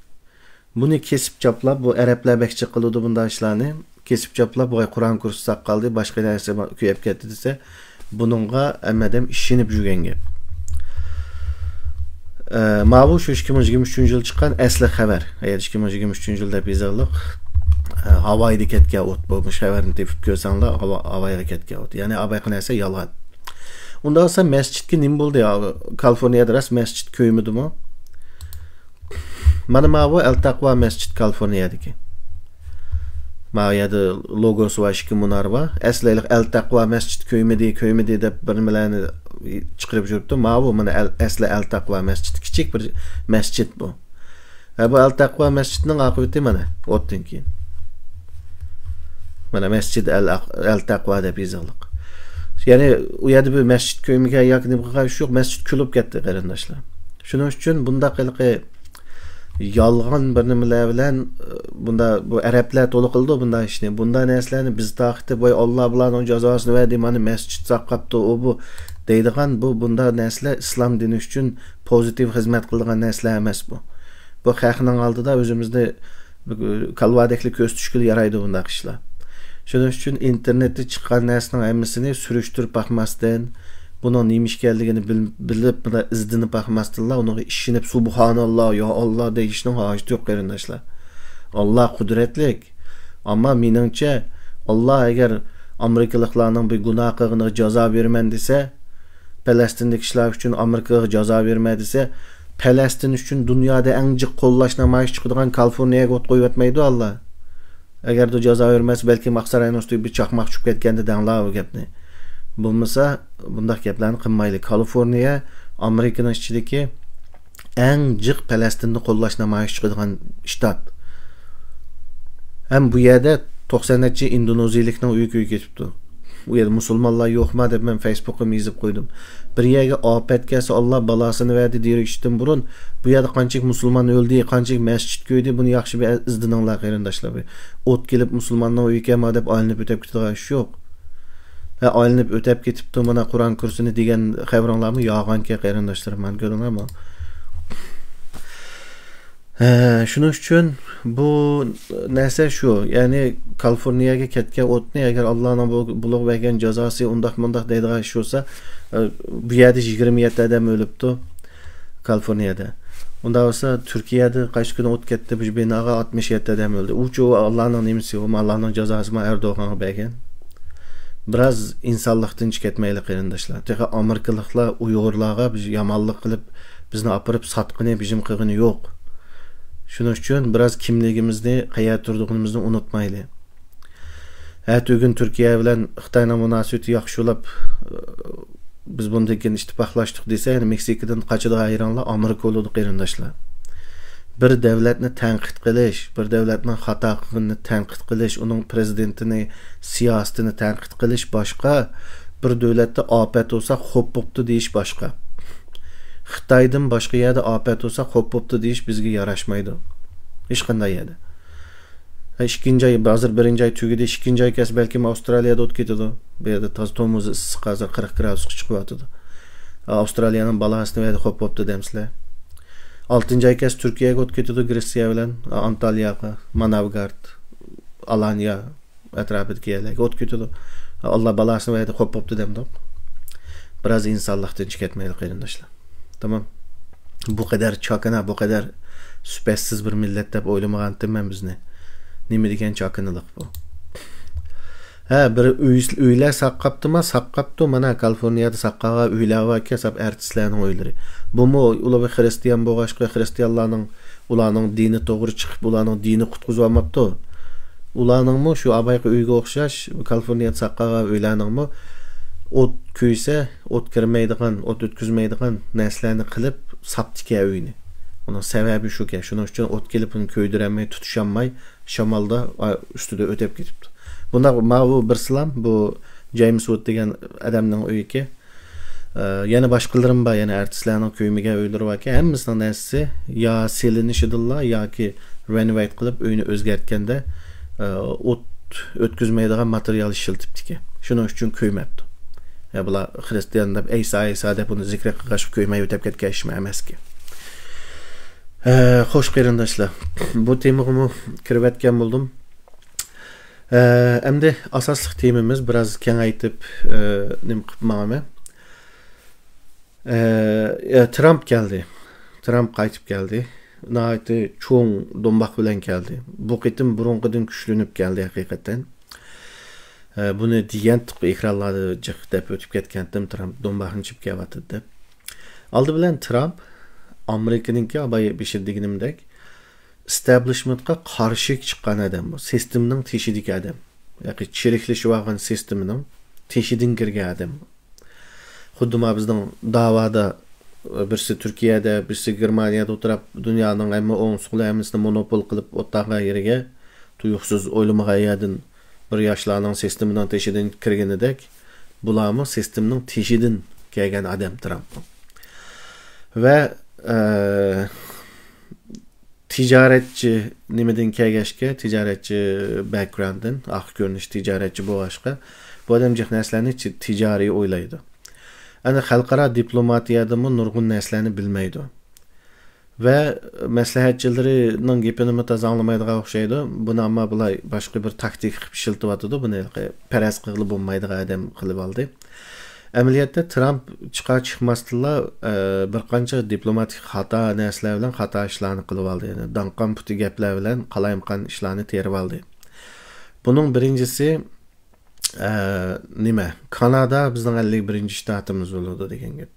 بۇنى كېسىپ چاپلاپ، بۇ ئەرەبلەر بەك جىق قىلىدۇ بۇنداق ئىشلارنى. كېسىپ چاپلاپ، ۋاي، قۇرئان كۇرسى ساق قالدى، باشقا نەرسە كۆيۈپ كەتتى دېسە، بۇنىڭغا ھەممە ئادەم ئىشىنىپ يۈرگەن گەپ. ئە، ماۋۇ شۇ ئىككى مىڭ يىگىرمە ئۈچىنچى يىل چىققان ئەسلى خەۋەر. ئەگەر ئىككى مىڭ يىگىرمە ئۈچىنچى يىل دەپ يېزىلىق، ئە، ھاۋايدا كەتكەن ئوت بولمىش خەۋەرنى تېپىپ كۆرسەڭلار، ھاۋا-، ھاۋايغا كەتكەن ئوت. يەنى ئا باياقى نەرسە يالغان. ئۇنداق بولسا مەسچىتكە نېمە بولدى؟ يا، كالىفورنىيەدە راست مەسچىت كۆيمىدىمۇ؟ مانا ماۋۇ ئەل تەقۋا مەسچىت كالىفورنىيەدىكى. ماۋۇ يەردە لوگوسى بار، ئىككى مۇنارى بار. ئەسلى ھېلىقى ئەل تەقۋا مەسچىت كۆيمىدى، كۆيمىدى دەپ بىر نېمىلەرنى چىقىرىپ يۈرۈپتۇ. ماۋۇ مانا ئەل-، ئەسلى ئەل تەقۋا مەسچىت، كىچىك بىر مەسچىت بۇ. ھە، بۇ ئەل تەقۋا مەسچىتنىڭ ئاقىۋىتى مانا، ئوتتىن كېيىن. مانا مەسچىد ئەل ئەق-، ئەل تەقۋا دەپ يېزىقلىق. يەنى ئۇ يەردە بىر مەسچىت كۆيمىگەن ياكى نېمە قىلغان ئىش يوق، مەسچىت كۈلۈپ كەتتى، قېرىنداشلار. شۇنىڭ ئۈچۈن بۇنداق ھېلىقى يالغان بىر نېمىلەر بىلەن، ئە، بۇندا بۇ ئەرەبلەر تولا قىلىدۇ بۇنداق ئىشنى. بۇنداق نەرسىلەرنى بىز تارقىتىپ، ۋاي، ئاللا بۇلارنىڭ جازاسىنى بەردى، مانا مەسچىت ساقلاپتۇ، ئۇ بۇ دەيدىغان، بۇ بۇنداق نەرسىلەر ئىسلام دىنى ئۈچۈن پوزىتىپ خىزمەت قىلىدىغان نەرسىلەر ئەمەس بۇ. بۇ خەقنىڭ ئالدىدا ئۆزىمىزنى كالۋادەكلا كۆرسىتىشكىلا يارايدۇ بۇنداق ئىشلار. شۇنىڭ ئۈچۈن ئىنتېرنېتتە چىققان نەرسىنىڭ ھەممىسىنى سۈرۈشتۈرۈپ باقماستىن، بۇنىڭ نېمە ئىكەنلىكىنى بىل-، بىلىپ، بۇنداق ئىزدىنىپ باقماستىنلا، ئۇنىڭغا ئىشىنىپ، سۇبھاناللا، يا ئاللا دېيىشنىڭ ھاجىتى يوق، قېرىنداشلار. ئاللا قۇدرەتلىك. ئەمما مېنىڭچە، ئاللا ئەگەر ئامېرىكىلىقلارنىڭ بىر گۇناھ قىلغىنىغا جازا بېرىمەن دېسە، پەلەستىندىكى ئىشلار ئۈچۈن ئامېرىكىغا جازا بېرىمەن دېسە، پەلەستىن ئۈچۈن دۇنيادا ئەڭ جىق قوللاش نامايىشى چىقىدىغان كالىفورنىيەگە ئوت قويۇۋەتمەيدۇ ئاللا. ئەگەردە جازا بېرمەسە، بەلكىم ئاقساراينىڭ ئۈستىگە بىر چاقماق چۈشۈپ كەتكەندە دەڭلار بۇ گەپنى. بولمىسا، بۇنداق گەپلەرنى قىلمايلى. كالىفورنىيە ئامېرىكىنىڭ ئىچىدىكى ئەڭ جىق پەلەستىننى قوللاش نامايىشى چىقىدىغان شتات. ھەم بۇ يەردە توقسان نەچچە ئىندونېزىيىلىكنىڭ ئۆيى كۆيۈپ كېتىپتۇ. ئۇ يەردە مۇسۇلمانلار يوقما دەپ مەن فېيسبۇكقىمۇ يېزىپ قويدۇم. بىر يەرگە ئاپەت كەلسە، ئاللا بالاسىنى بەردى دېيىشتىن بۇرۇن، بۇ يەردە قانچىلىك مۇسۇلمان ئۆلدى، قانچىلىك مەسچىت كۆيدى، بۇنى ياخشى بىر ئىزدىنىڭلار، قېرىنداشلار. بىر ئوت كېلىپ مۇسۇلماننىڭ ئۆيىكەنما دەپ ئايلىنىپ ئۆتۈپ كېتىدىغان ئىش يوق. ھە، ئايلىنىپ ئۆتۈپ كېتىپتۇ، مانا قۇرئان كۇرسىنى دېگەن خەۋىرىڭلارمۇ يالغانكەن، قېرىنداشلىرىم، مانا كۆردۈڭلارمۇ؟ ھە، شۇنىڭ ئۈچۈن بۇ نەرسە شۇ، يەنى كالىفورنىيەگە كەتكەن ئوتنى، ئەگەر ئاللانىڭ بۇ، بۇلارغا بەرگەن جازاسى ئۇنداق مۇنداق دەيدىغان ئىش بولسا، ئە، بۇ يەردە يىگىرمە يەتتە ئادەم ئۆلۈپتۇ، كالىفورنىيەدە. ئۇنداق بولسا، تۈركىيەدە قايسى كۈنى ئوت كەتتى، بۇ بىناغا ئاتمىش يەتتە ئادەم ئۆلدى. ئۇچۇ ئاللانىڭ نېمىسى، ئۇ ئاللانىڭ جازاسىمۇ ئەردوغانغا بەرگەن. بىراز ئىنسانلىقتىن چىقىپ كەتمەيلى، قېرىنداشلار. تېخى ئامېرىكىلىقلار ئۇيغۇرلارغا بىز يامانلىق قىلىپ، بىزنى ئاپىرىپ ساتقىنى، بېجىم قىلغىنى يوق. شۇنىڭ ئۈچۈن بىراز كىملىكىمىزنى، قەيەردە تۇرىدىغىنىمىزنى ئۇنتۇمايلى. ئەتىگۈن تۈركىيە بىلەن خىتاينىڭ مۇناسىۋىتى ياخشى بولۇپ، بىز بۇندىن كېيىن ئىتتىپاقلاشتۇق دېسە، يەنە مېكسىكىدىن قاچىدىغان يېرىڭلار ئامېرىكا بولىدۇ، قېرىنداشلار. بىر دۆلەتنى تەنقىد قىلىش، بىر دۆلەتنىڭ خاتا قىلغىنىنى تەنقىد قىلىش، ئۇنىڭ پرېزىدېنتىنى، سىياسىتىنى تەنقىد قىلىش باشقا، بىر دۆلەتتە ئاپەت بولسا، خوپ بوپتۇ دېيىش باشقا. خىتايدىن باشقا يەردە ئاپەت بولسا، خوپ بوپتۇ دېيىش بىزگە ياراشمايدۇ. ھېچقانداق يەردە. ھە، ئىككىنچى ئاي، ھازىر بىرىنچى ئاي تۈگىدى، ئىككىنچى ئاي كەلسە بەلكىم ئاۋسترالىيەدە ئوت كېتىدۇ. بۇ يەردە تازا تومۇز ئىسسىق، ھازىر قىرىق گرادۇسقا چىقىۋاتىدۇ. ئاۋسترالىيەنىڭ بالاھاسىنى بۇ يەردە خوپ بوپتۇ دەمسىلەر. ئالتىنچى ئاي كەلسە تۈركىيەگە ئوت كېتىدۇ، گرېتسىيە بىلەن ئانتالياغا، ماناۋگارد، ئالانيا ئەتراپىدىكى يەرلەرگە ئوت كېتىدۇ. ئاللا بالاسىنى بۇ يەردە خوپ بوپتۇ دەمدۇق. بىراز ئىنسانلىق تىنچ كەتمەيلى، قېرىنداشلار. تامام. بۇ قەدەر چاكىنا، بۇ قەدەر سۈپەتسىز بىر مىللەت دەپ ئويلىمىغانتىم مەن بىزنى. نېمە دېگەن چاكىنىلىق بۇ؟ ھە، بىر ئۆي، ئۆيلەر ساققاپتىما؟ ساققاپتۇ. مانا، كالىفورنىيەدە ساققانغان ئۆيلەر باركەن، ساپ ئارتىسلارنىڭ ئۆيلىرى. بۇمۇ ئۇلار بىر خىرىستىيان بولغاچقا، خىرىستىيانلارنىڭ، ئۇلارنىڭ دىنى توغرا چىقىپ، ئۇلارنىڭ دىنى قۇتقۇزۇۋالماپتۇ. ئۇلارنىڭمۇ شۇ ئابايقى ئۆيگە ئوخشاش، كالىفورنىيەدە ساققانغان ئۆيلەرنىڭمۇ ئوت كۆيسە، ئوت كىرمەيدىغان، ئوت ئۆتكۈزمەيدىغان نەرسىلەرنى قىلىپ ساپتىكەن ئۆينى. ئۇنىڭ سەۋەبى شۇكەن. شۇنىڭ ئۈچۈن ئوت كېلىپ، ئۇنى كۆيدۈرەلمەي، تۇتۇشالماي، شامالدا، ئا، ئۈستىدە ئۆتەپ كېتىپتۇ. بۇنداق، ماۋۇ بىرسىلام، بۇ جېيمس ۋۇد دېگەن ئادەمنىڭ ئۆيىكى. ئە، يەنە باشقىلىرىمۇ بار، يەنە ئارتىسلارنىڭ كۆيمىگەن ئۆيلىرى باركەن. ھەممىسىنىڭ نەرسىسى يا سېلىنىشىدىنلا ياكى رېنوۋېيت قىلىپ ئۆينى ئۆزگەرتكەندە، ئە، ئوت ئۆتكۈزمەيدىغان ماتېرىيال ئىشلىتىپتىكەن. شۇنىڭ ئۈچۈن كۆيمەپتۇ. يا بۇلار خىرىستىيان دەپ، ئەيسا، ئەيسا دەپ ئۇنى زىكرى قىلغاچقا كۆيمەي ئۆتەپ كەتكەن ئىشمۇ ئەمەسكەن. ئە، خوش قېرىنداشلار، بۇ تېمىغىمۇ كىرىۋەتكەن بولدۇم. ئە، ئەمدى ئاساسلىق تېمىمىز بىراز كېڭەيتىپ، ئە، نېمە قىلىپ ماڭىمەن. ئە، ئە، ترامپ كەلدى. ترامپ قايتىپ كەلدى. ناھايىتى چوڭ دومباق بىلەن كەلدى. بۇ قېتىم بۇرۇنقىدىن كۈچلىنىپ كەلدى ھەقىقەتەن. ئە، بۇنى دېگەنتۇق، ئېكرانلاردا جىق دەپ ئۆتۈپ كەتكەنتىم، ترامپ دومباقنى چېپىپ كەلياتىدۇ دەپ. ئالدى بىلەن ترامپ ئامېرىكىنىڭكى، بايا بېشىدا دېگىنىمدەك، ئىستابلىشمېنتقا قارشى چىققان ئادەم بۇ. سىستېمىنىڭ تېشىدىكى ئادەم. ياكى چىرىكلىشىۋالغان سىستېمىنىڭ تېشىدىن كىرگەن ئادەم. خۇددى ما بىزنىڭ داۋادا، بىرسى تۈركىيەدە، بىرسى گېرمانىيەدە ئولتۇراپ، دۇنيانىڭ ھەممە ئوڭ سۇقىلى ھەممىسىنى مونوپول قىلىپ ئولتۇرغان يېرىگە تۇيۇقسىز ئويلىمىغان يەردىن بىر ياشلارنىڭ سىستېمىنىڭ تېشىدىن كىرگىنىدەك، بۇلارمۇ سىستېمىنىڭ تېشىدىن كەلگەن ئادەم ترامپ. ۋە، ئە، تىجارەتچى نېمىدىن كەلگەچكە، تىجارەتچى بەكگراۋندتىن، ئارقا كۆرۈنۈش تىجارەتچى بولغاچقا، بۇ ئادەم جىق نەرسىلەرنى تى-، تىجارىي ئويلايدۇ. ئەنە خەلقئارا دىپلوماتىيەدىمۇ نۇرغۇن نەرسىلەرنى بىلمەيدۇ. ۋە مەسلىھەتچىلىرىنىڭ گېپىنىمۇ تازا ئاڭلىمايدىغان ئوخشايدۇ. بۇنى ئەمما بۇلار باشقا بىر تاكتىكا قىلىپ ئىشلىتىۋاتىدۇ. بۇنى ھېلىقى پەرەز قىلغىلى بولمايدىغان ئادەم قىلىۋالدى. ئەمەلىيەتتە ترامپ چىقار چىقماستىنلا، ئە، بىر قانچە دىپلوماتىك خاتا نەرسىلەر بىلەن خاتا ئىشلارنى قىلىۋالدى. يەنى داڭقان پۇتى گەپلەر بىلەن قالايمىقان ئىشلارنى تېرىۋالدى. بۇنىڭ بىرىنچىسى، ئە، نېمە؟ كانادا بىزنىڭ ئەللىك بىرىنچى شتاتىمىز بولىدۇ دېگەن گەپ.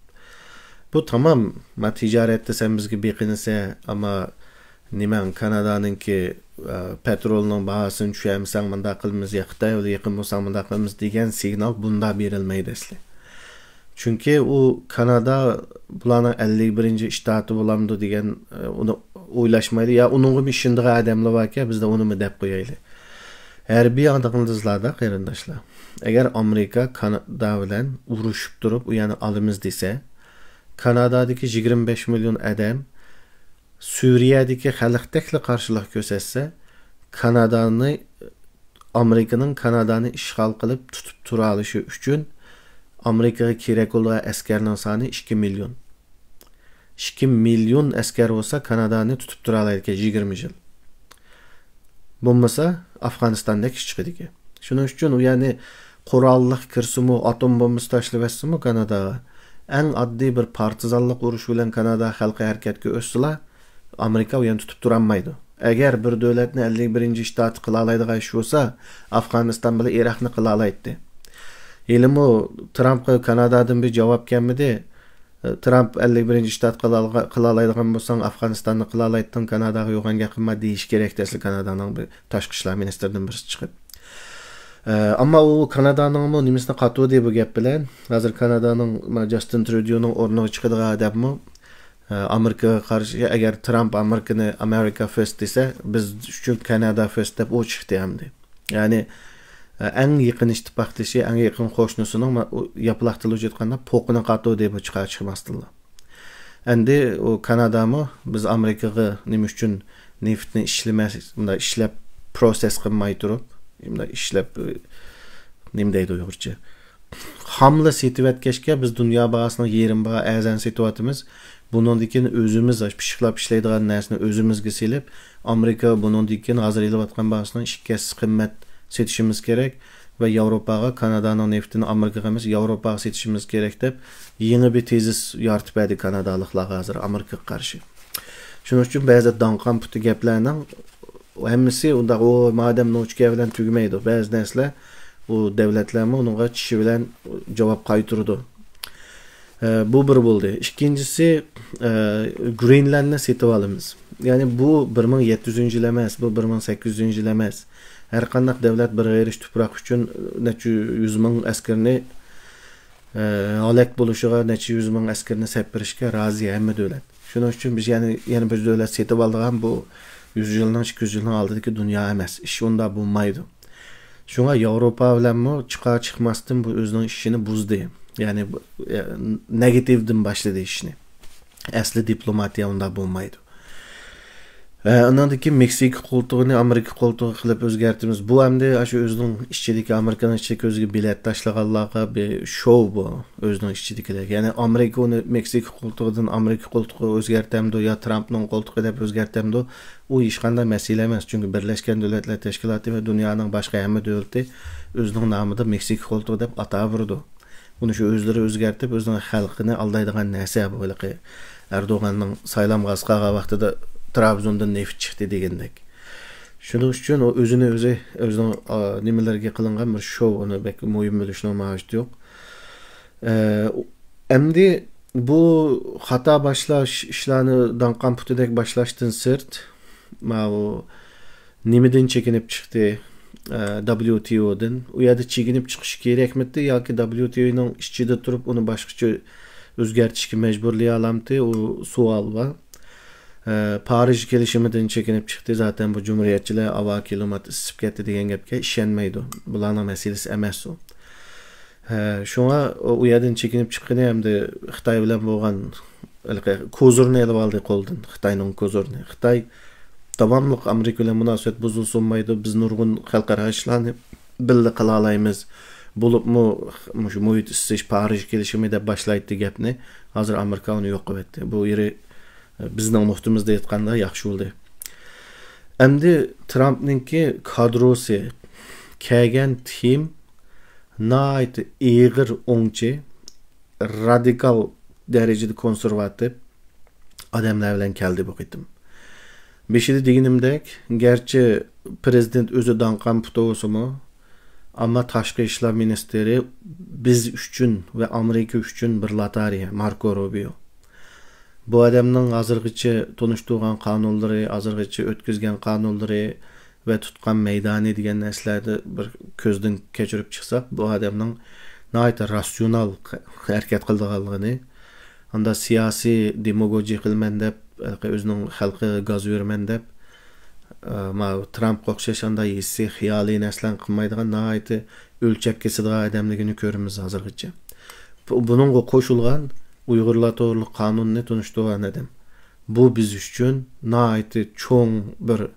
بۇ تامام، ما تىجارەتتە سەن بىزگە بېقىنىسەن، ئەمما نېمەڭ، كانادانىڭكى، ئە، پەترولنىڭ باھاسىنى چۈشۈرمىسەڭ مۇنداق قىلىمىز، يا خىتاي بىلەن يېقىن بولساڭ مۇنداق قىلىمىز دېگەن سىگنال بۇنداق بېرىلمەيدۇ ئەسلى. چۈنكى ئۇ كانادا بۇلارنىڭ ئەللىك بىرىنچى شتاتى بولامدۇ دېگەن، ئە، ئۇنى ئويلاشمايدۇ. يا ئۇنىڭغىمۇ ئىشىنىدىغان ئادەملەر باركەن، بىزدە ئۇنىمۇ دەپ قويايلى. ھەربىي ئاڭلىغىنىڭلاردا، قېرىنداشلار، ئەگەر ئامېرىكا كانادا بىلەن ئۇرۇشۇپ تۇرۇپ، ئۇ يەرنى ئالىمىز دېسە، كانادادىكى يىگىرمە بەش مىليون ئادەم سۈرىيەدىكى خەلقتەكلا قارشىلىق كۆرسەتسە، كانادانى، ئامېرىكىنىڭ كانادانى ئىشغال قىلىپ تۇتۇپ تۇرالىشى ئۈچۈن ئامېرىكىغا كېرەك بولىدىغان ئەسكەرنىڭ سانى ئىككى مىليون. ئىككى مىليون ئەسكەر بولسا، كانادانى تۇتۇپ تۇرالايدىكەن يىگىرمە يىل. بولمىسا، ئافغانىستاندەك ئىش چىقىدىكەن. شۇنىڭ ئۈچۈن ئۇ يەرنى قوراللىق كىرسىمۇ، ئاتوم بومبىسى تاشلىۋەتسىمۇ كاناداغا، ئەڭ ئاددىي بىر پارتىزانلىق ئۇرۇش بىلەن كانادا خەلقى ھەرىكەتكە ئۆتسىلا، ئامېرىكا ئۇ يەرنى تۇتۇپ تۇرالمايدۇ. ئەگەر بىر دۆلەتنى ئەللىك بىرىنچى شتاتى قىلالايدىغان ئىش بولسا، ئافغانىستان بىلەن ئىراقنى قىلالايتتى. ھېلىمۇ ترامپقا كانادادىن بىر جاۋاب كەلمىدى. ترامپ ئەللىك بىرىنچى شتات قىلالغا-، قىلالايدىغان بولساڭ، ئافغانىستاننى قىلالايتتىڭ، كاناداغا يوغان گەپ قىلما دېيىش كېرەك ئەسلى كانادانىڭ بىر تاشقى ئىشلار مىنىستىرىدىن بىرسى چىقىپ. ئە، ئەمما ئۇ كانادانىڭمۇ نېمىسىنى قاتۇردى بۇ گەپ بىلەن. ھازىر كانادانىڭ، ما، جاستىن ترۇدونىڭ ئورنىغا چىقىدىغان ئادەممۇ، ئە، ئامېرىكىغا قارشى، ئەگەر ترامپ ئامېرىكىنى، ئامېرىكا فىرست دېسە، بىز ئۈچۈن كانادا فىرست دەپ ئۇ چىقتى ئەمدى. يەنى، ئەڭ يېقىن ئىتتىپاقدىشى، ئەڭ يېقىن قوشنىسىنىڭ ما-، ئۇ ياپىلاق تىلى ئۆچۈرگەندە پوقىنى قاتۇردى بۇ چىقار چىقماستىنلا. ئەمدى ئۇ كانادامۇ بىز ئامېرىكىغا نېمە ئۈچۈن نېفىتنى ئىشلىمەس، مۇنداق ئىشلەپ پروسېس قىلماي تۇرۇپ، مۇنداق ئىشلەپ، نېمە دەيدۇ ئۇيغۇرچە؟ خاملا سېتىۋەتكەچكە بىز دۇنيا باھاسىنىڭ يېرىم باھا ئەرزان سېتىۋاتىمىز. بۇنىڭدىن كېيىن ئۆزىمىز پىششىقلاپ ئىشلەيدىغان نەرسىنى ئۆزىمىزگە سېلىپ، ئامېرىكا بۇنىڭدىن كېيىن ھازىر ئېلىۋاتقان باھاسىنىڭ ئىككى ھەسسىسى قىممەت سېتىشىمىز كېرەك ۋە ياۋروپاغا كانادانىڭ نېفىتىنى ئامېرىكىغا ئەمەس، ياۋروپاغا سېتىشىمىز كېرەك دەپ يېڭى بىر تېزىس يارىتىپ بەردى كانادالىقلارغا ھازىر ئامېرىكىغا قارشى. شۇنىڭ ئۈچۈن بەزى داڭقان پۇتى گەپلەرنىڭ ھەممىسى ئۇنداق، ئۇ مادەم نوچكا بىلەن تۈگىمەيدۇ. بەزى نەرسىلەر ئۇ دۆلەتلەرمۇ ئۇنىڭغا چىشى بىلەن جاۋاب قايتۇرىدۇ. ئە، بۇ بىر بولدى. ئىككىنچىسى، ئە، گرېنلاندنى سېتىپ ئالىمىز. يەنى بۇ بىر مىڭ يەتتە يۈزىنچى يىل ئەمەس، بۇ بىر مىڭ سەككىز يۈزىنچى يىل ئەمەس. ھەر قانداق دۆلەت بىر غېرىچ تۇپراق ئۈچۈن نەچچە يۈز مىڭ ئەسكىرىنى، ئە، ھالاك بولۇشىغا نەچچە يۈز مىڭ ئەسكىرىنى سەپ بېرىشكە رازى ھەممە دۆلەت. شۇنىڭ ئۈچۈن بىز يەنە، يەنە بىر دۆلەت سېتىپ ئالىدىغان بۇ يۈز يىلنىڭ، ئىككى يۈز يىلنىڭ ئالدىدىكى دۇنيا ئەمەس. ئىش ئۇنداق بولمايدۇ. شۇڭا ياۋروپا بىلەنمۇ چىقار چىقماستىن بۇ ئۆزىنىڭ ئىشىنى بۇزدى. يەنى بۇ، ئە، نېگاتىۋدىن باشلىدى ئىشنى. ئەسلى دىپلوماتىيە ئۇنداق بولمايدۇ. ئە، ئۇنىڭدىن كېيىن مېكسىكا قولتۇقىنى ئامېرىكا قولتۇقى قىلىپ ئۆزگەرتىمىز. بۇ ئەمدى ئاشۇ ئۆزىنىڭ ئىچىدىكى، ئامېرىكىنىڭ ئىچىدىكى ئۆزىگە بېلەت تاشلىغانلارغا بىر شوۋ بۇ، ئۆزىنىڭ ئىچىدىكىلەر. يەنى ئامېرىكا ئۇنى مېكسىكا قولتۇقىدىن ئامېرىكا قولتۇقىغا ئۆزگەرتەمدۇ يا ترامپنىڭ قولتۇقى دەپ ئۆزگەرتەمدۇ، ئۇ ھېچقانداق مەسىلە ئەمەس. چۈنكى بىرلەشكەن دۆلەتلەر تەشكىلاتى ۋە دۇنيانىڭ باشقا ھەممە دۆلىتى ئۆزىنىڭ نامىدا مېكسىكا قولتۇقى دەپ ئاتاۋېرىدۇ. بۇنى شۇ ئۆزلىرى ئۆزگەرتىپ، ئۆزىنىڭ خەلقىنى ئالدايدىغان نەرسە بۇ. ھېلىقى ئەردوغاننىڭ سايلامغا ئاز قالغان ۋاقتىدا ترابزوندىن نېفىت چىقتى دېگەندەك. شۇنىڭ ئۈچۈن ئۇ ئۆزىنى ئۆزى، ئۆزىنىڭ، ئا، نېمىلىرىگە قىلىنغان بىر شوۋ، ئۇنى بەك مۇھىم بىلىشنىڭ ھاجىتى يوق. ئە، ئەمدى بۇ خاتا باشلاش ئىشلارنى داڭقان پۇتىدەك باشلاشتىن سىرت، ماۋۇ نېمىدىن چېكىنىپ چىقتى؟ ئە، دابليۇ تى ئودىن. ئۇ يەردە چېكىنىپ چىقىشى كېرەكمىدى ياكى دابليۇ تى ئونىڭ ئىچىدە تۇرۇپ ئۇنى باشقىچە ئۆزگەرتىشكە مەجبۇرلىيالامتى؟ ئۇ سوئال بار. ئە، پارىژ كېلىشىمىدىن چېكىنىپ چىقتى. زاتەن بۇ جۇمھۇرىيەتچىلەر ئاۋا كىلىمات ئىسسىپ كەتتى دېگەن گەپكە ئىشەنمەيدۇ. بۇلارنىڭ مەسىلىسى ئەمەس ئۇ. ھە، شۇڭا ئۇ، ئۇ يەردىن چېكىنىپ چىققىنى ھەمدە خىتاي بىلەن بولغان ھېلىقى كوزۇرنى ئېلىۋالدى قولدىن، خىتاينىڭ كوزۇرنى. خىتاي داۋاملىق ئامېرىكا بىلەن مۇناسىۋەت بۇزۇلسۇنمايدۇ، بىز نۇرغۇن خەلقئارا ئىشلارنى بىللە قىلالايمىز. بولۇپمۇ مۇشۇ مۇھىت ئىسسىش، پارىژ كېلىشىمى دەپ باشلايتتى گەپنى. ھازىر ئامېرىكا ئۇنى يوق قىلىۋەتتى. بۇ يېرى، بىزنىڭ نۇقتىمىزدا ئېيتقاندا ياخشى بولدى. ئەمدى ترامپنىڭكى كادروسى، كەلگەن تىم ناھايىتى ئېغىر ئوڭچى، رادىكال دەرىجىدە كونسېرۋاتىپ ئادەملەر بىلەن كەلدى بۇ قېتىم. بېشىدا دېگىنىمدەك، گەرچە پىرېزىدېنت ئۆزى داڭقان پۇتى بولسىمۇ، ئەمما تاشقى ئىشلار مىنىستىرى بىز ئۈچۈن ۋە ئامېرىكا ئۈچۈن بىر لاتارىيە، ماركو روبىيو. بۇ ئادەمنىڭ ھازىرغىچە تونۇشتۇرغان قانۇنلىرى، ھازىرغىچە ئۆتكۈزگەن قانۇنلىرى ۋە تۇتقان مەيدانى دېگەن نەرسىلەردە بىر كۆزدىن كەچۈرۈپ چىقساق، بۇ ئادەمنىڭ ناھايىتى راتسىيونال ھەرىكەت قىلىدىغانلىقىنى، ئاندا سىياسىي دېماگوگىيە قىلىمەن دەپ، ھېلىقى ئۆزىنىڭ خەلقىگە گاز بېرىمەن دەپ، ئە، ماۋۇ ترامپقا ئوخشاش ئاندا ھېسسىي، خىيالىي نەرسىلەرنى قىلمايدىغان، ناھايىتى ئۆلچەپ كېسىدىغان ئادەملىكىنى كۆرىمىز ھازىرغىچە. بۇ، بۇنىڭغا قوشۇلغان ئۇيغۇرلار توغرىلىق قانۇننى تونۇشتۇرغان ئادەم. بۇ بىز ئۈچۈن ناھايىتى چوڭ بىر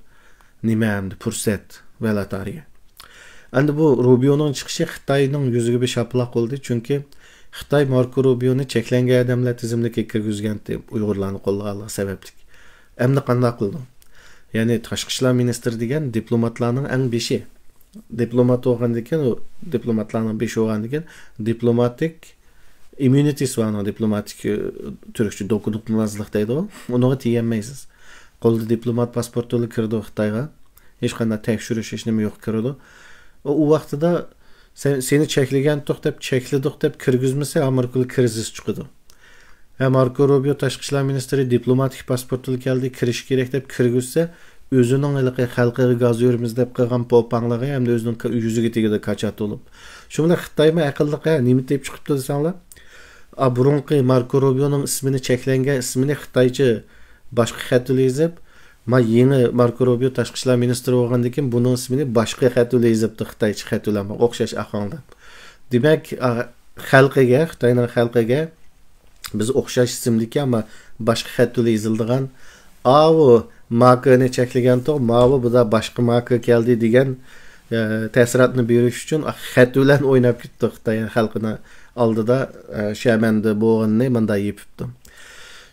نېمە ئەمدى پۇرسەت ۋە لاتارىيە. ئەمدى بۇ روبىيونىڭ چىقىشى خىتاينىڭ يۈزىگە بىر شاپىلاق بولدى، چۈنكى خىتاي ماركو روبىيونى چەكلەنگەن ئادەملەر تىزىملىكىگە كىرگۈزگەنتى، ئۇيغۇرلارنى قوللىغانلىقى سەۋەبلىك. ئەمدى قانداق قىلىدۇ؟ يەنى تاشقى ئىشلار مىنىستىرى دېگەن دىپلوماتلارنىڭ ئەڭ بېشى. دىپلومات بولغاندىن كېيىن، ئۇ دىپلوماتلارنىڭ بېشى بولغاندىن كېيىن، دىپلوماتىك ئىممۇنىتېسى بار ئۇنىڭ، دىپلوماتىك، ئى، تۈركچە دوكۇنۇقمازلىق دەيدۇ. ئۇنىڭغا تېگەلمەيسىز. قولدا دىپلومات پاسپورتى بىلەن كىرىدۇ خىتايغا. ھېچقانداق تەكشۈرۈش، ھېچنېمە يوق، كىرىدۇ. ئۇ، ئۇ ۋاقتىدا سەن، سېنى چەكلىگەنتۇق دەپ، چەكلىدۇق دەپ كىرگۈزمىسە، ئامېرىكىدا كىرىزىس چىقىدۇ. ھە، ماركو روبىيو تاشقى ئىشلار مىنىستىرى دىپلوماتىك پاسپورت بىلەن كەلدى، كىرىش كېرەك دەپ كىرگۈزسە، ئۆزىنىڭ ھېلىقى خەلقىگە گاز يۈرىمىز دەپ قىلغان پوپاڭلىقى ھەمدە ئۆزىنىڭ ك-، يۈزىگە تېگىدۇ كاچات بولۇپ. شۇ بىلەن خىتايمۇ ئەقىللىق، ھە، نېمە تېپىپ چىقىپتۇ دېسەڭلار؟ ئا، بۇرۇنقى ماركو روبىيونىڭ ئىسمىنى، چەكلەنگەن ئىسمىنى خىتايچە باشقا خەت بىلەن يېزىپ، ما يېڭى ماركو روبىيو تاشقى ئىشلار مىنىستىرى بولغاندىن كېيىن بۇنىڭ ئىسمىنى باشقا خەت بىلەن يېزىپتۇ، خىتايچە خەت بىلەن ئوخشاش ئاھاڭدا. دېمەك، ئا، خەلقىگە، خىتاينىڭ خەلقىگە بىز ئوخشاش ئىسىمدىكى، ئەمما باشقا خەت بىلەن يېزىلىدىغان، ئاۋۇ ماكىنى چەكلىگەنتۇق، ماۋۇ بۇدا باشقا ماكا كەلدى دېگەن، ئە، تەسىراتنى بېرىش ئۈچۈن خەت بىلەن ئويناپ كېتىپتۇ خىتاي خەلقىنى ئالدىدا، ئە، شەمەندە بولغىنىنى مۇنداق يېپىپتۇ.